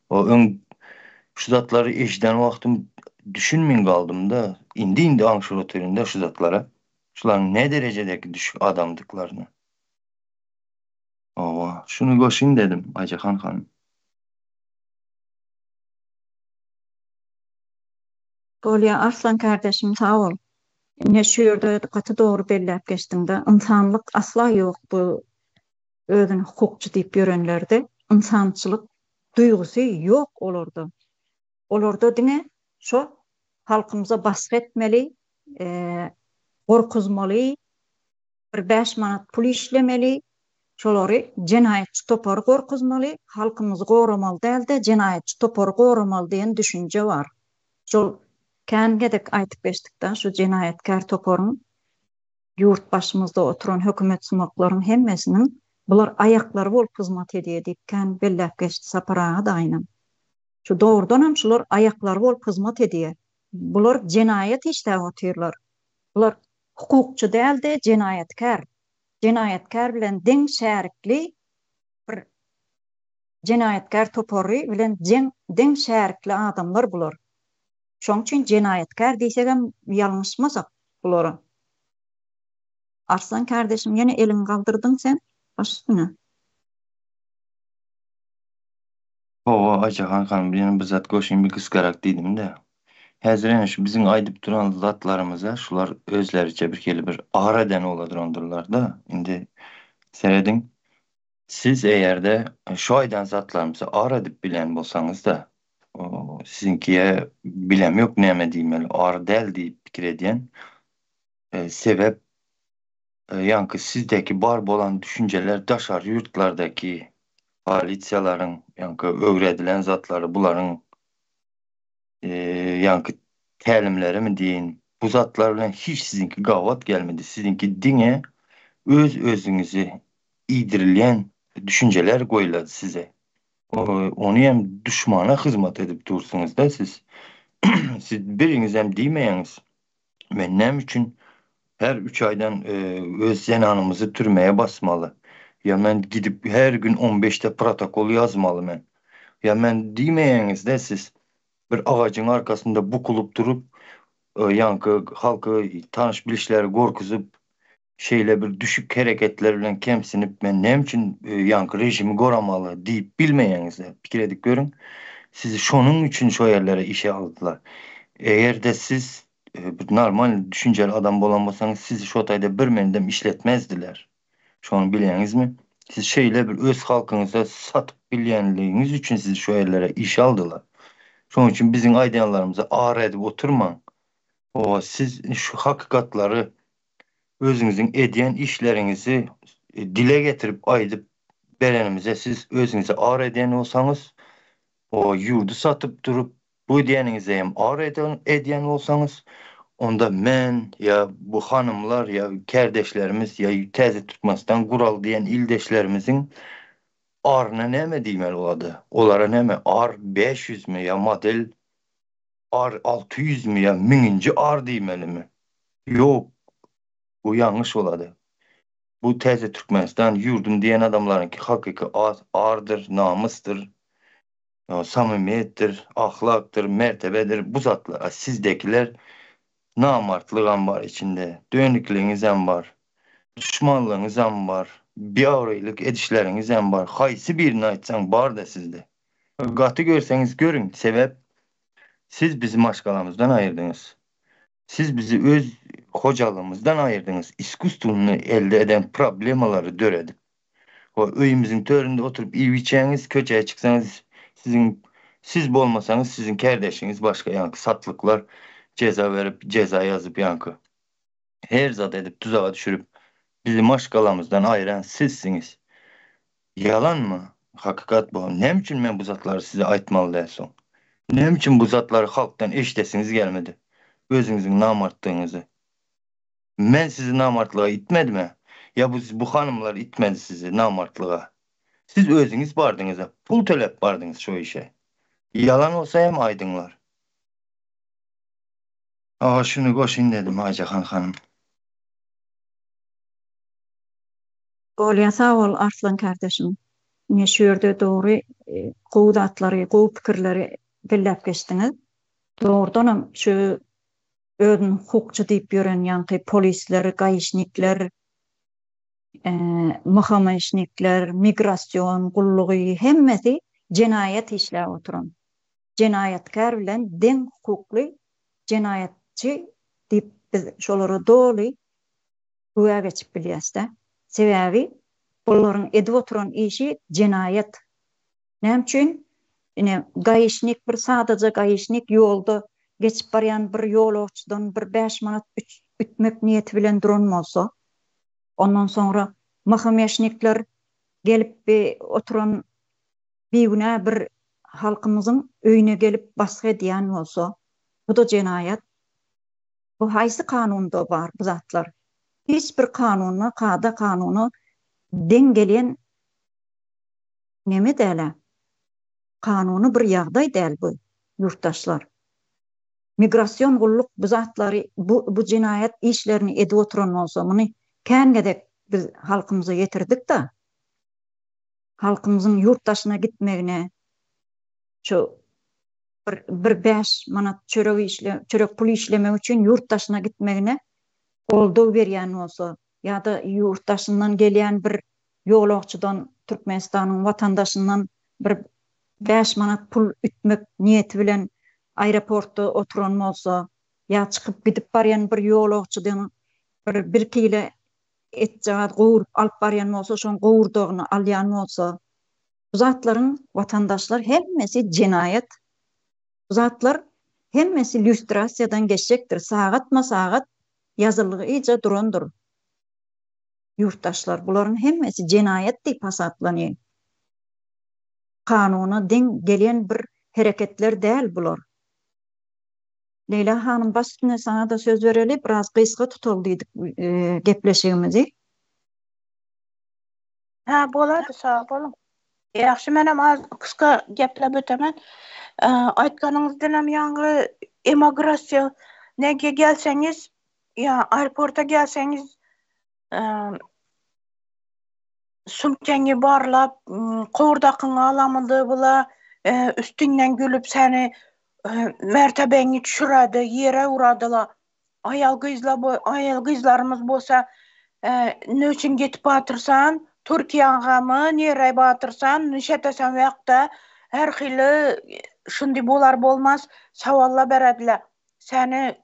O öň. Şu zatlary eşiden wagtym düşünmin galdym-da, indi-indi aňşyr otyryn-da şu zatlara. Şularyň ne derejedeki düşük adamdyklaryny. Hawa, şuny goşaýyn dedim, Aýjahan hanym. Bolýa Arslan kardeşim sag bol. Ine şu ýerde gaty dogry belläp geçdiňdä. Ynsanlyk asla ýok bu özüni hukukçy diýip ýörenlerde. Ynsançylyk duýgusy ýok olarda. Olarda diňe şo halkymyza basgy etmeli, gorkuzmaly, bir bäş manat pul işlemeli, şolary jenaýatçy topary gorkuzmaly, halkymyzy goramaly däl-de, jenaýatçy topary goramaly diýen düşünje bar. Şol kän gezek aýdyp geçdik-de, şu jenaýatkär toparyň ýurt başymyzda oturan hökümetsumaklaryň hemmesiniň bular aýaklary bolup hyzmat edýär diýip kän belläp geçdi Sapar aga daýynam. Şu dogrudanam şular aýaklary bolup hyzmat edýär. Bular jenaýat işläp otyrlar. Bular hukukçy däl-de jenaýatkär. Jenaýatkär bilen deň şärikli bir jenaýatkär topary bilen jeň deň şärikli adamlar bular. Şoň üçin jenaýatkär diýsegem ýalňyşmasak bulara. Arslan kardeşim ýene eliňi galdyrdyň sen baş üstüne. Hawa Aýjahan hanym ýene bir zat goşaýyn bir gysgarak diýdim-de. Häzir ene şu biziň aýdyp duran zatlarymyza şular özleriçe bir hili bir ar eden bola durandyrlar-da. Indi serediň siz eger-de şu aýdan zatlarymyza ar edip bilen bolsaňyz-da siziňkiye bilemok näme diýmeli ar däl diýip pikir edýän. Sebäp Ýaňky sizdäki bar bolan düşünjeler daşary ýurtlardaky polisiýalaryň ýaňky öwredilen zatlary bularyň ýaňky tälimlerimi diýeýin bu zatlar bilen hiç siziňki gabat gelmedi siziňki diňe öz özüňizi iýdirilýän düşünjeler goýulady size ony hem duşmana hyzmat edip dursuňyzda siz siz biriňizem diýmeýäňiz Men näme üçin her üç aýdan öz zenanymyzy türmeye basmaly? Ýa men gidip her gün on beşde protokol ýazmaly men? Ýa men diýmeýäňizde siz bir agajyň arkasynda bukulyp durup ýaňky halky tanyş bilişleri gorkuzyp şeýle bir düşük hereketler bilen kemsinip men näme üçin ýaňky režimi goramaly diýip bilmeýäňizde pikir edip görüň sizi şonuň üçin şo ýerlere işe aldylar eger-de siz bir normal düşünjeli adam bolan bolsaňyz sizi şo taýda bir mendem işletmezdiler şony bilýäňizmi siz şeýle bir öz halkyňyza satyp bilýänligiňiz üçin sizi şo ýerlere işe aldylar şonuň üçin biziň aýdýanlarymyza ar edip oturmaň oba siz şu hakykatlary Özüňiziň edýän işleriňizi dile getirip aýdyp berenimize siz özüňize ar edýän bolsaňyz, o ýurdy satyp durup bu edýäniňize hem ar edýän bolsaňyz, onda men ýa bu hanymlar ýa kärdeşlerimiz ýa Täze Türkmenistan guraly diýen ildeşlerimiziň aryna näme diýmeli bolady? Olara näme ar 500 mi ýa model Ar 600 mi ýa müňünji ar diýmelimi? Ýok, bu ýalňyş bolady. Bu täze Türkmenistan ýurdum diýen adamlaryňky hakyky ardyr, namysdyr, samymyýetdir, ahlakdyr, mertebedir bu zatlar. A sizdekiler namartlygam bar içinde, dönükligiňizem bar, duşmanlygyňyzam bar, biabraýlyk edişleriňizem bar. Haýsy birini aýtsaň bar-da sizde. Gaty görseňiz görüň, sebäp siz bizi maşgalamyzdan aýyrdyňyz. Siz bizi öz hojalygymyzdan aýyrdyňyz, iskusstwnyny elde eden problemalary döredip. O öýümiziň töründe oturyp iýip-içýäňiz, köçä çyksaňyz siziň siz bolmasaňyz siziň kärdeşiňiz başga ýaňky satlyklar jeza berip, jeza ýazyp ýaňky her zat edip tuzaga düşürip bizi maşgalamyzdan aýyran sizsiňiz. Ýalanmy? Hakykat bu. Näme üçin men bu zatlary size aýtmaly däl soň? Näme üçin bu zatlary halkdan eşidesiňiz gelmedi? Özüňiziň namartdygyňyzy. Men sizi namartlyga itmedim-ä? Ýa bu bu hanymlar itmedi sizi namartlyga? Siz özüňiz bardyňyz-a, pul töläp bardyňyz şo işe. Ýalan bolsa hem aýdyňlar. Aga şuny goşyn dedim Aýjahan hanym. Bolýa sag bol Arslan kardeşim. Ine şu ýerde dogry gowy zatlary, gowy pikirleri. belläp geçdiňiz. Dogrudanam şu özüni hukukçy diýip ýören ýaňky polisler, gaişnikler, MHM-şnikler, migrasion gullugy hemmesi jenaýat işläp oturan. Jenaýatkär bilen deň hukukly jenaýatçy diýip biz şolara doly güwä geçip bilýäs-dä. Sebäbi olaryň edip oturan işi jenaýat. Näme üçin? Ine, gaişnik bir sadaja gaişnik ýolda geçip barýan bir ýolagçydan bir bäş manat ütmek niýeti bilen duran bolsa, ondan soňra MHM-şnikler gelip bi oturan bigünä bir halkymyzyň öýüne gelip basgy edýän bolsa, bu-da jenaýat. Bu haýsy kanunda bar bu zatlar? Hiç bir kanuna, kada-kanuna deň gelýän neme däl-ä. Kanuny bir ýagdaý däl bu, ýurtdaşlar. Migrasion gulluk bu zatlary, bu bu jenaýat işlerini edip oturan bolsa, muny kän gezek biz halkymyza ýetirdik-da. Halkymyzyň ýurt daşyna gitmegine, şu bir bir bäş manat çörek işle çörek pul işlemek üçin ýurt daşyna gitmegine goldaw berýän bolsa ýa-da ýurt daşyndan gelýän bir ýolagçydan Türkmenistanyň watandaşyndan bir bäş manat pul ütmek niýeti bilen aeroportda oturan bolsa ýa çykyp gidip barýan bir ýolagçydan bir bir kile etjagaz gowrup alyp barýan bolsa şoň gowurdagyny alýan bolsa Bu zatlaryň watandaşlar hemmesi jenaýat. Bu zatlar hemmesi lýustrasiýadan geçjekdir. Sagatma-sagat ýazylgyja durandyr. Ýurtdaşlar bularyň hemmesi jenaýat diýip hasaplanýar. Kanuna deň gelýän bir hereketler däl bular. Leýla hanym baş üstüne saňa-da söz bereli, biraz gysga tutaly diýdik gepleşigimizi. Hä, bolady, sag boluň. Ýagşy, menem az gysga gepläp ötemen. Aýtganyňyzdanam ýaňy emigrasiýa nege gelseňiz, ýa aeroporta gelseňiz, sumkaňy barlap, gowurdakyňy alamydy bula, üstüňden gülüp seni mertebeňi düşüredi, ýere uradyla. Aýal gyzlar aýal gyzlarymyz bolsa ne üçin gitip batyrsan, Türkiýägamy, nirä batyrsan, nişetesen wagtda her hili şundi bolar bolmaz sawalla berediler. Seni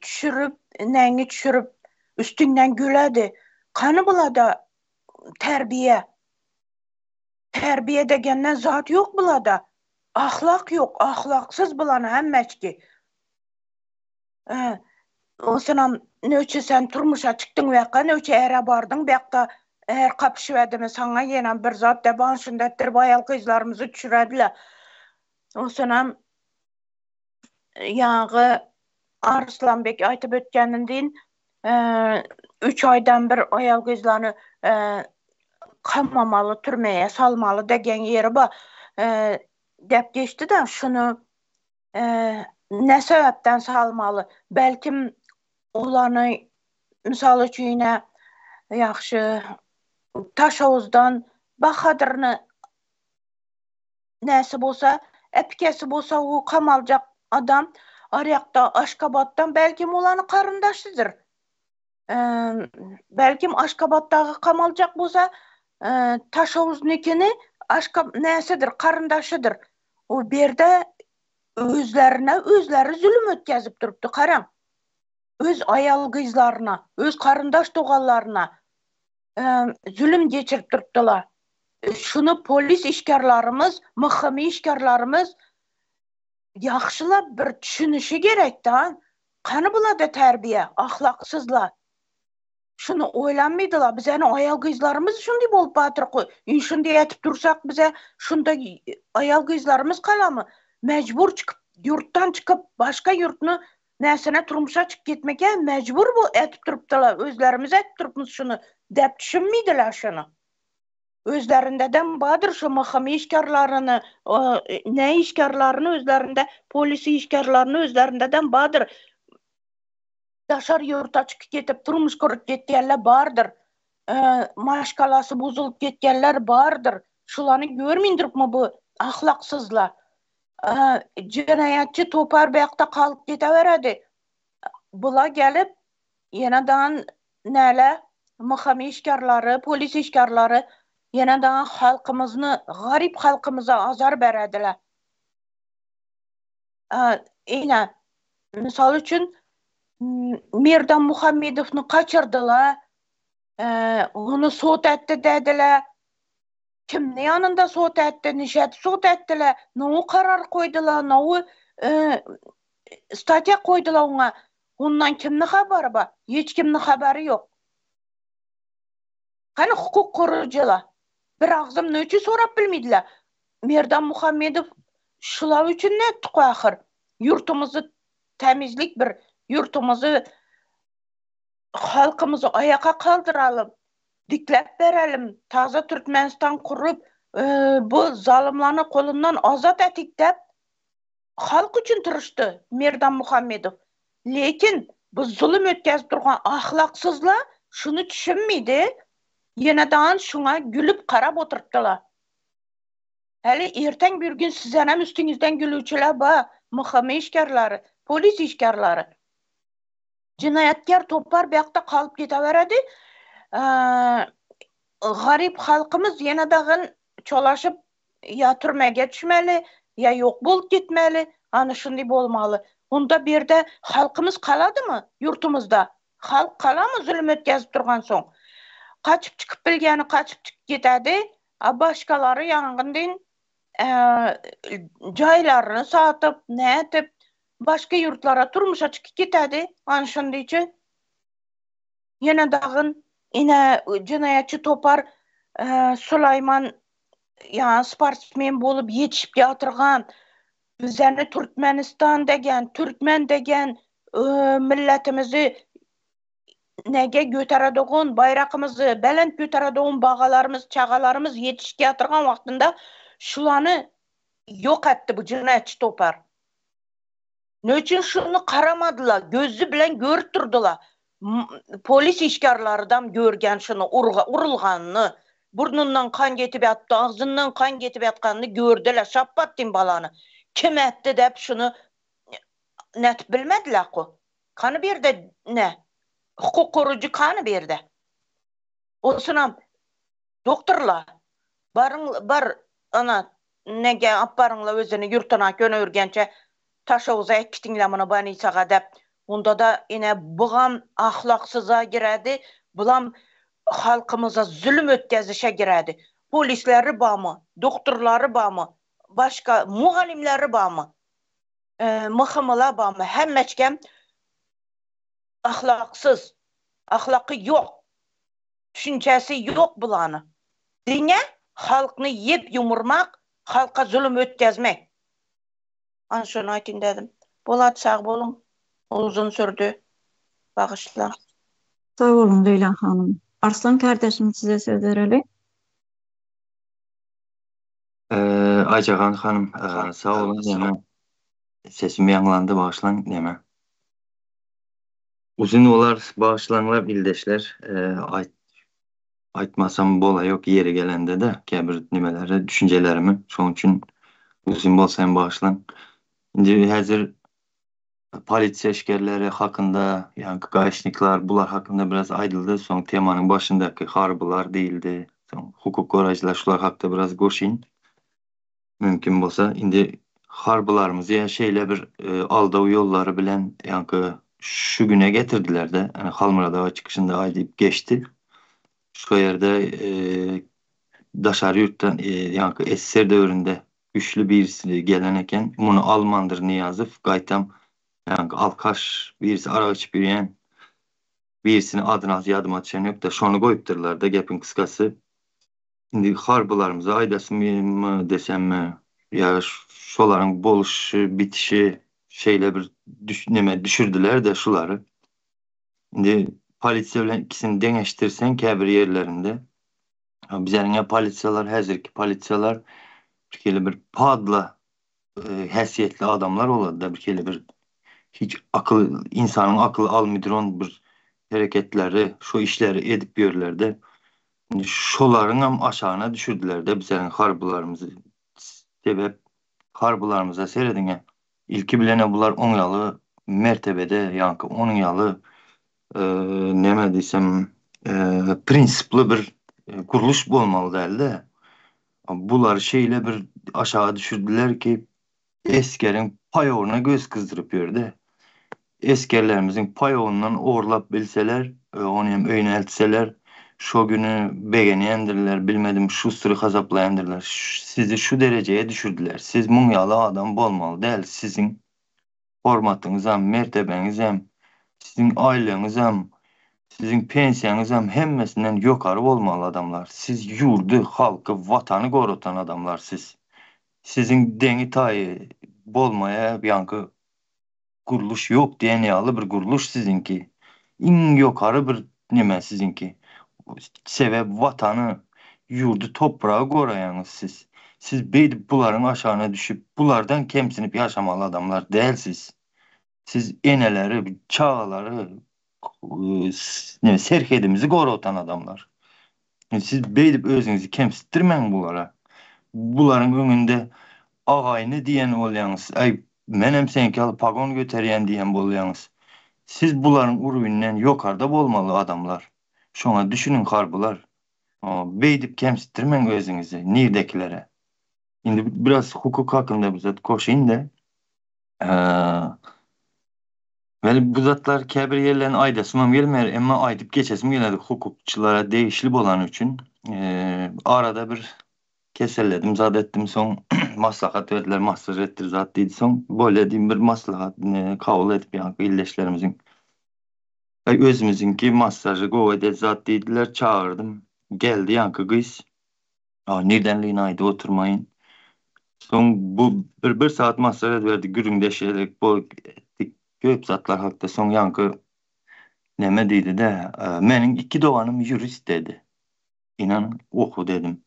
düşürip, neňi düşürip üstüňden güledi. Kany bulada terbiýe? Terbiýe degenden zat ýok bulada. Ahlak ýok, ahlaksyz bulan hemmeçki. Onsoňam nöçe sen turmuşa çykdyň waka nöçe äre bardyň buyakda är kapyşyberdi saňa ýenem bir zat dep an şunda etdirip aýal gyzlarymyzy düşürediler. Onsoňam ýaňy Arslanbek aýtyp ötgenindin üç aýdan bir aýal gyzlany kamamaly türmeye salmaly degen ýeri bar dep geçdi-de şuny Ne sebäpden salmaly? Belkim olany mysal üçin ýagşy Taşowuzdan Bahadyryny näsi bolsa, äpikesi bolsa o kamaljak adam arýakda Aşgabatdan belkim olany garyndaşydyr. Belkim Aşgabatdagy kamaljak bolsa Taşowuznikini Aşgab näsidir, garyndaşydyr. O berde özlerine özleri zulum ötkezip durupdy, garaň. Öz aýal gyzlaryna, öz garyndaş doganlaryna zulum geçirip durupdylar. Şuny polis işgärlerimiz, MHM işgärlerimiz ýagşylap bir düşünişi gerek-da. Kany bulada terbiýe, ahlaksyzlar. Şuny oýlanmydylar, bizäni aýal gyzlarymyz şundy bolup batyrky, indi şundy etip dursak bize şunda aýal gyzlarymyz galamy? Mejbur çykyp, ýurtdan çykyp, başga ýurtny näsine turmuşa çykyp gitmeke mejbur bu etip durupdylar, özlerimiz etip durupmyz şuny dep düşünmiydiler şuny. Özlerindeden bardyr şu MHM işgärlerini, ne işgärlerini özlerinde, polis işgärlerini özlerindeden bardyr. Daşary ýurta çykyp gidip turmuş gurup gitýänler bardyr. Maşgalasy bozulyp gitýänler bardyr. Şulany görmeýin durupmy bu ahlaksyzlar. Jenaýatçy topar bu ýakda galyp gideweredi. Bula gelip, ýene daň näle MHM işgärleri, polis işgärleri ýene daň halkymyzny, garyp halkymyza azar berediler. Ine, mysal üçin, Merdan Muhammedowny gaçyrdylar, ony sud etdi dediler. Kimni ýanynda sud etdi, nişedip sud etdiler, nowy karar koýdular, nowy statýa koýdular oňa. Ondan kimni habary bar? Hiç kimni habary ýok. Hany hukuk goraýjylar? Bir agzam ne üçin sorap bilmediler? Merdan Muhammedow şular üçin nätdik ahyr? Ýurtumyzy tämizlik bir, ýurtumyzy halkymyzy aýaka kaldyralym, dikläp berelim, taza Türkmenistan gurup, bu zalymlaryň golundan azat etik dep halk üçin tyryşdy Merdan Muhammedow. Lekin bu zulum ötkezip durgan ahlaksyzlar şuny düşünmedi, ýene dagan şuňa gülüp garap oturypdylar. Häli erteň bir gün sizenem üstüňizden gülüwçiler bar, MHM işgärleri, polis işgärleri. Jenaýatkär topar bu ýakda galyp gideweredi. Garyp halkymyz ýene dagyn çolaşyp ýa türmege düşmeli, ýa ýok bolup gitmeli. Ana şundy bolmaly. Onda bu ýerde halkymyz galadymy ýurtumyzda? Halk galamy zulum ötkezip durgansoň? Gaçyp çykyp bilgeni gaçyp çykyp gidedi, a başgalary ýangyn deýin jaýlaryny satyp, nädip Başga ýurtlara turmuşa çykyp gitedi, ana şondyça ýene dagyn ine jenaýatçy topar Sulaýman ýa sportsmen bolup ýetişip ýatyrgan bizeni Türkmenistan degen, türkmen degen milletimizi nege göteredogun, baýrakymyzy belent göteredogun bagalarymyz, çagalarymyz ýetişip ýatyrgan wagtynda şulany ýok etdi bu jenaýatçy topar. Ne üçin şuny garamadylar, gözi bilen görüp durdylar. Polis işgärlaridam görgen şuny urulganyny, burnundan kan getip ýatypdy, agzyndan kan getip ýatganyny gördüler, şapbat diýin balany. Kim etdi dep şuny nätip bilmediler-ku. Kany bu ýerde ne? Hukuk goraýjy kany bu ýerde? Osunam Doktorla, baryň, bar, ana, nege alyp baryňla özüni ýurtuna köne Ürgençe, Taşowuza äkitiňle muny bolnisaga dep. Onda-da ine bugam ahlaksyza giredi, bulam halkymyza zulum ötkezişe giredi. Polisleri barmy, doktorlary barmy, başga mugallymlary barmy, MHM-lar barmy, hemmeçkem ahlaksyz, ahlaky ýok. Düşünjesi ýok bulany. Diňe halkny ýep ýumurmak, halka zulum ötkezmek. Ana şony aýtyn dedim. Bolady sag boluň. Uzyn sürdi. Bagyşlaň. Sag boluň Leýla hanym. Arslan kardeşim size söz bereli. Aýjahan hanym sag boluň näme sesim ýaňlandy bagyşlaň näme. Uzyn bolar bagyşlaňlar ildeşler aýtmasam bolaýok ýeri gelende-de käbir nimeleri düşünjelerimi şoň üçin uzyn bolsa hem bagyşlaň. Indi häzir polisiýa işgärleri hakynda ýaňky gaýşniklar bular hakynda biraz aýdyldy soň temanyň başyndaky harbylar diýildi soň hukuk goraýjylar şular hakda biraz goşaýyn. Mümkin bolsa, indi harbylarymyzy ýa şeýle bir aldaw ýollary bilen ýaňky şu güne getirdiler-de, ýani Halmyrat aga çykyşynda aýdyp geçdi. Şo ýerde daşary ýurtdan ýaňky SSR döwründe güçli birisi gelen eken, muny almandyr Nyýazow, gaýtam ýaňky alkaş birisi arak içip ýörýän birisini adyny ýadyma düşen ýok-da, şony goýupdyrlar-da gepiň kysgasy. Indi harbylarymyza aýdasymymy desemmi, ýa şolaryň boluşy, bitişi şeýle bir neme düşürdiler-de şulary. Indi polisiýa bilen ikisini deňeşdirseň käbir ýerlerinde, bizeniň-ä polisiýalar, häzirki polisiýalar birhili bir padla häsiýetli adamlar bolady-da, birhili bir hiç akyl, ynsanyň akyly almydyran bir hereketleri, şo işleri edip ýörler-de. Indi şolaryňam aşagyna düşürdiler-de bizleriň harbylarymyzy. Sebäp. Harbylarymyza serediň-ä. Ilki bilen-ä bular oň ýaly mertebede, ýaňky onuň ýaly näme diýsem, prinsipli bir gurluş bolmaly däldi. Bulary şeýle bir aşaga düşürdiler ki, esgeriň paýogyna göz gyzdyryp ýördi. Esgerlerimiziň paýogyndan ogurlap bilseler, ony hem öýüne eltseler, şo güni begenýändirler, bilmedim, şustry hasaplaýandyrlar. Sizi şu derejeye düşürdiler. Siz muň ýaly adam bolmaly däl. Siziň hormatyňyzam, mertebeňizem, siziň aýlygyňyzam, siziň pensiýaňyzam hemmesinden ýokary bolmaly adamlar. Siz ýurdy, halky, watany goratan adamlar siz. Siziň deňi-taýy bolmaýa ýaňky gurluş ýok diýen ýaly bir gurluş siziňki. Iň ýokary bir neme siziňki. Sebäp watany, ýurdy, topragy goraýaňyz siz. Siz beýdip bularyň aşagyna düşüp, bulardan kemsinip ýaşamaly adamlar däl siz. Siz eneleri, çagalary, neme serhedimizi goratan adamlar. Siz beýdip özüňizi kemsitdirmäň bulara. Bularyň öňünde agaýny diýen bolýaňyz. Äý, menem seňki ýaly pagon göterýän diýen bolýaňyz. Siz bularyň uruwinden ýokarda bolmaly adamlar. Şoňa düşüniň harbylar. Beýdip kemsitdirmäň özüňizi nirdekilere. Indi biraz hukuk hakynda bir zat goşaýyn-da. Weli bu zatlar käbir ýerlerini aýdasymam gelmeýär, emma aýdyp geçesim gelýär hukukçylara degişli bolany üçin. Arada bir keselledim zat etdim soň maslahat berdiler massaž etdir zat diýdi soň bolýa diýdim bir maslahat kabul edip ýaňky ildeşlerimiziň özümiziňki massažy gowy edýär zat diýdiler çagyrdym geldi ýaňky gyz Nirdenligini aýdyp oturmaýyn. Soň bu bir bir sagat massaž ediberdi, gürrüňdeş edik, bu etdik, köp zatlar hakda. Soň ýaňky neme diýdi-de, Meniň iki doganym ýurist dedi. Ynanyň, oku dedim.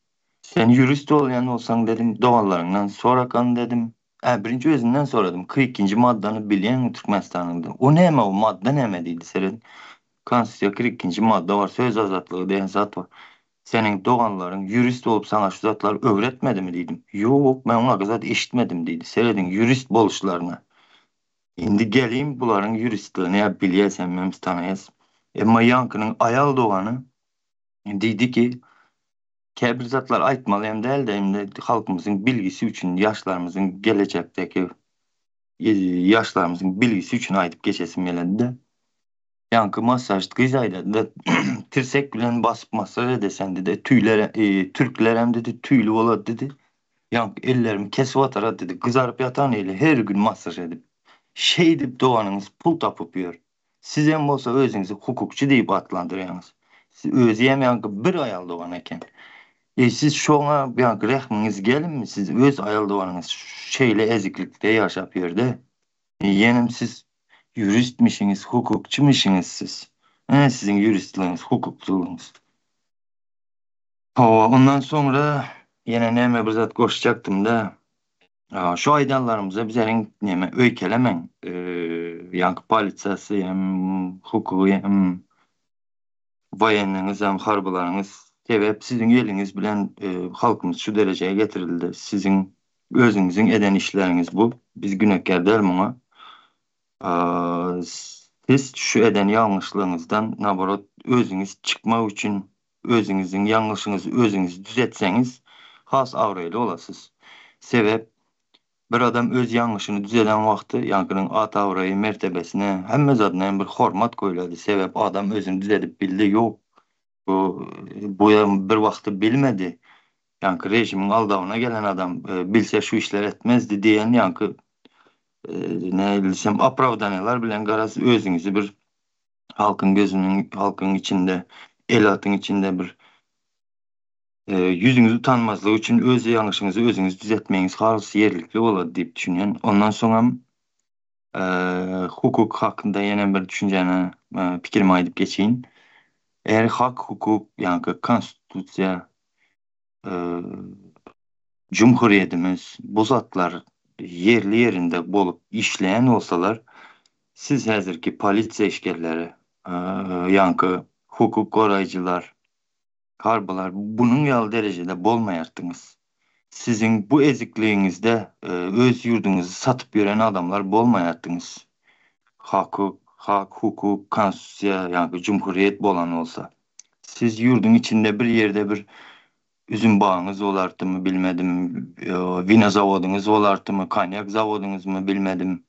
Sen ýurist bolýan bolsaň dedim, doganlaryňdan sorakan dedim. Ä, birinji özünden soradym, 42-nji maddany bilýäňmi Türkmenistanyň dedim. O näme o madda näme diýdi, serediň. Konstitusiýa 42-nji madda bar, söz azatlygy diýen zat bar. Seniň doganlaryň ýurist bolup saňa şu zatlary öwretmedimi diýdim. Ýok, men oňa zat eşitmedim diýdi. Serediň ýurist boluşlaryna. Indi geliň bularyň ýuristligini ýa bilýäs hemmämiz tanaýas. Emma ýaňkynyň aýal dogany diýdi ki, käbir zatlar aýtmaly hem dälde indi halkymyzyň bilgisi üçin ýaşlarymyzyň gelejekdeki ýaşlarymyzyň bilgisi üçin aýdyp geçesim geledi-de. Ýaňky massaž gyz aýdady-da, tirsek bilen basyp massaž edesen diýdi. Tüýler, türklerem diýdi, tüýli bolady diýdi. Ýaňky ellerimi kesip atarady diýdi. Gyzaryp ýatan eli her gün massaž edip. Şeýdip doganyňyz pul tapyp ýör. Sizem bolsa özüňizi hukukçy diýip atlandyrýaňyz. Siz özüem ýaňky bir aýal dogan eken. E siz şoňa ýaňky rehmiňiz gelinmi siz öz aýal doganyňyz şeýle eziklikde ýaşap ýörde. Ýenem siz Ýuristmişiňiz, hukukçymyşyňyz siz? Ine siziň ýuristligiňiz, hukukçylygyňyz. Hawa, ondan soňra ýene näme bir zat goşjakdym-da. Şu aýdanlarymyza bizeriň näme öýkelemäň. Ýaňky polisiýasy hem, hukugy hem, woýenniňiz hem, harbylaryňyz sebäp siziň eliňiz bilen halkymyz şu derejä getirildi. Siziň özüňiziň eden işleriňiz bu. Biz günäkär däl muňa. Siz şu eden ýalňyşlygyňyzdan naborot özüňiz çykmak üçin özüňiziň ýalňyşyňyzy özüňiz düzetseňiz has abraýly bolarsyz. Sebäp Bir adam öz ýalňyşyny düzeden wagty ýaňkynyň at-abraýy, mertebesine, hemme zadyna hem bir hormat goýulady. Sebäp adam özüni düzedip bildi, ýok, bu buýam bir wagty bilmedi. Ýaňky režimiň aldawyna gelen adam bilse şu işleri etmezdi diýen ýaňky nähili diýsem opravdaniýalar bilen garaz özüňizi bir halkyň gözüniň halkyň içinde, ilatyň içinde bir Ýüzüňiz utanmazlygy üçin öz ýalňyşyňyzy özüňiz düzetmegiňiz has ýerlikli bolar diýip düşünýän. Ondan soňam hukuk hakynda ýene bir düşünjäni, pikirimi aýdyp geçeýin. Eger hak, hukuk, ýaňky konstitusiýa, jumhuriýetimiz bu zatlar ýerli-ýerinde bolup işleýän bolsalar, siz häzirki polisiýa işgärleri, ýaňky hukuk goraýjylar, Harbylar bunuň ýaly derejede bolmaýardyňyz. Siziň bu ezikligiňizde öz ýurduňyzy satyp ýören adamlar bolmaýardyňyz. Hakuk, hak, hukuk, konstitusiýa, ýagny jumhuriýet bolan bolsa. Siz ýurduň içinde bir ýerde bir üzüm bagyňyz bolardymy bilmedim, wino zawodyňyz bolardymy, konýak zawodyňyzmy bilmedim,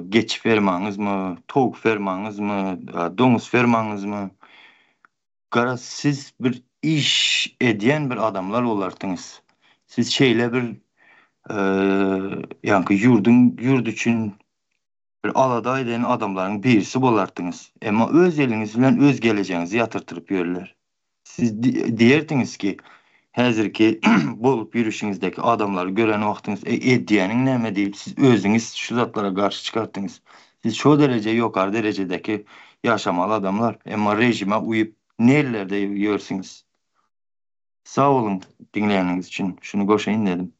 geçi fermaňyzmy, towuk fermaňyzmy, doňuz fermaňyzmy. Garaz siz bir iş edýän bir adamlar bolarsyňyz. Siz şeýle bir ýaňky ýurduň ýurt üçin bir alada eden adamlaryň birisi bolarsyňyz. Emma öz eliňiz bilen öz gelejegiňizi ýatyrtyryp ýörler. Siz diýersiňiz ki, häzirki bolup ýörüşiňizdäki adamlary gören wagtyňyz eý edýäniň näme diýip siz özüňiz şu zatlara garşy çykardyňyz. Siz şo dereje ýokary derejedäki ýaşamaly adamlar, emma režime uýup nerlerde ýörsüňiz. Sag boluň diňleýäniňiz üçin, şuny goşaýyn dedim.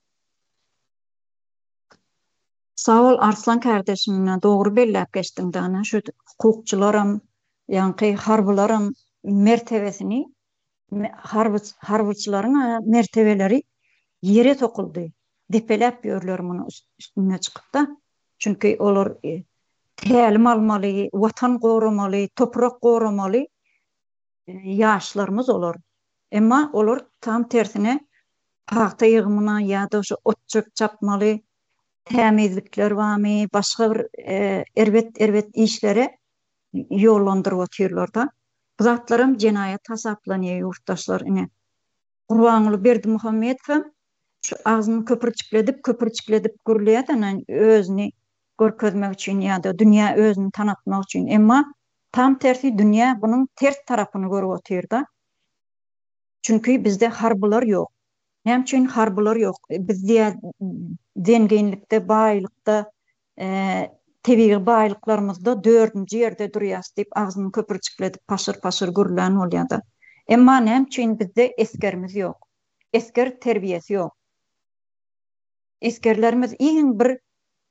Sag bol Arslan kardeşim ine dogry belläp geçdiň dana şu hukukçylaram ýaňky harbylaram mertebesini harby harbyçylaryň mertebeleri ýere sokuldy depeläp ýörler muny üstüne çykypda Çünki olar tälim almaly, watan goramaly, toprak goramaly ýaşlarymyz olar. Emma olar tam tersine pagta ýygymyna ýa-da şu ot-çöp çapmaly, tämizlikler barmy, başga bir erbet-erbet işlere ýollandyryp otyrlar-da. Bu zatlaram jenaýat hasaplanýar ýurtdaşlar ine. Gurbanguly Berdimuhamedowem şu agzyny köpürjikledip, köpürjikledip gürleýär-de, özüni görkezmek üçin ýa-da dünýä özüni tanatmak üçin. Emma tam tersi dünýä bunuň ters tarapyny görüp otyr-da. Çünki bizde harbylar ýok. Näme üçin harbylar ýok? Biz diýýär zenginlikde, baýlykda tebigy baýlyklarymyzda dördünji ýerde durýas diýip agzyny köpürjikledip paşyr-paşyr gürlän bolýada. Emma näme üçin bizde esgerimiz ýok? Esger terbiýesi ýok. Esgerlerimiz iň bir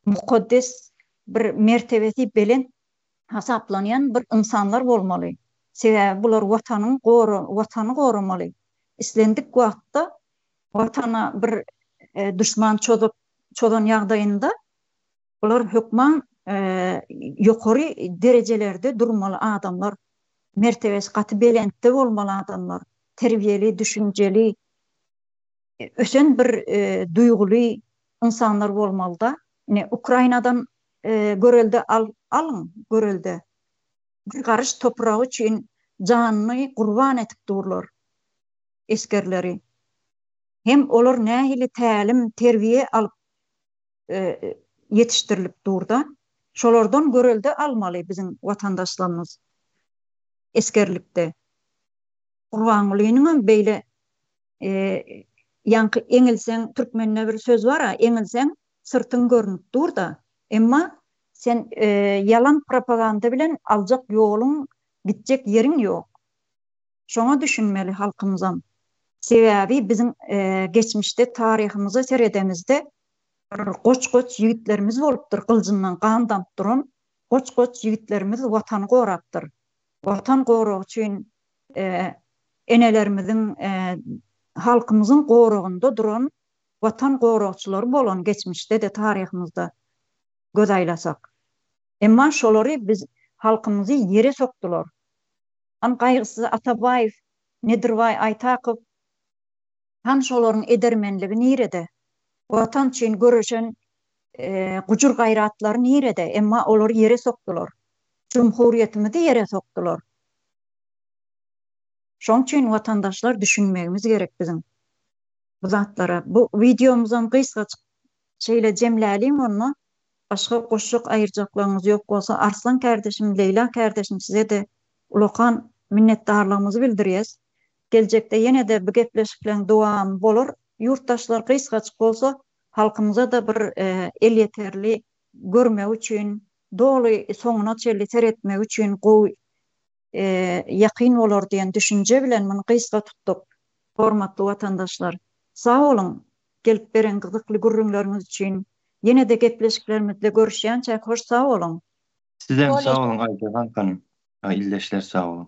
mukaddes bir mertebesi belent hasaplanýan bir ynsanlar bolmaly. Sebäbi bular watanyň gora watany goramaly. Islendik wagtda watana bir duşman çozup çozan ýagdaýynda bular hökman ýokary derejelerde durmaly adamlar, mertebesi gaty belentde bolmaly adamlar, terbiýeli, düşünjeli, ösen bir duýguly ynsanlar bolmalyda. Ine, Ukrainadan görelde alyň, görelde. Bir garyş topragy üçin janyny gurban edip durlar esgerleri. Hem olar nähili tälim, terbiýe alyp ýetişdirilip durda. Şolardan görelde almaly biziň watandaşlarymyz esgerlikde. Gurbangulynyňam beýle ýaňky eňilseň türkmende bir söz bar-a, eňilseň syrtyň görnüp dur-da. Emma sen ýalan propaganda bilen aljak ýoluň, gitjek ýeriň ýok. Şoňa düşünmeli halkymyzam. Sebäbi biziň geçmişde taryhymyza seredemizde bir goç-goç ýigitlerimiz bolupdyr, gyljyndan gan damyp duran goç-goç ýigitlerimiz Watany gorapdyr. Watan goragy üçin enelerimiziň, halkymyzyň goragynda duran Watan goragçylary bolan geçmişde-de taryhymyzda göz aýlasak. Emma şolary biz halkymyzy ýere sokdular. Han Gaýgysyz Atabaýew, Nedirbaý Aýtakow, han şolaryň edermenligi nirede? Watan üçin göreşen gujur-gaýratlary nirede? Emma olary ýere sokdular. Jumhuriýetimizi ýere sokdular. Şoň üçin watandaşlar düşünmegimiz gerek biziň bu zatlara. Bu wideomyzam gysgajyk şeýle jemläliň onda. Başga goşjak aýyrjaklaryňyz ýok bolsa Arslan kärdeşim, Leýla kärdeşim size-de ulakan minnetdarlygymyzy bildirýäs. Geljekde ýene-de bu gepleşikleň dowamy bolar. Ýurtdaşlar gysgajyk bolsa halkymyza-da bir elýeterli görmegi üçin, doly soňuna çenli seretmegi üçin gowy ýakyn bolar diýen düşünje bilen muny gysga tutduk. Hormatly watandaşlar, sag boluň, gelip beren gyzykly gürrüňleriňiz üçin. Ýene-de gepleşiklerimizde görüşýänçäk hoş sag boluň! Sizem sag boluň Aýjahan hanym, ildeşler sag boluň.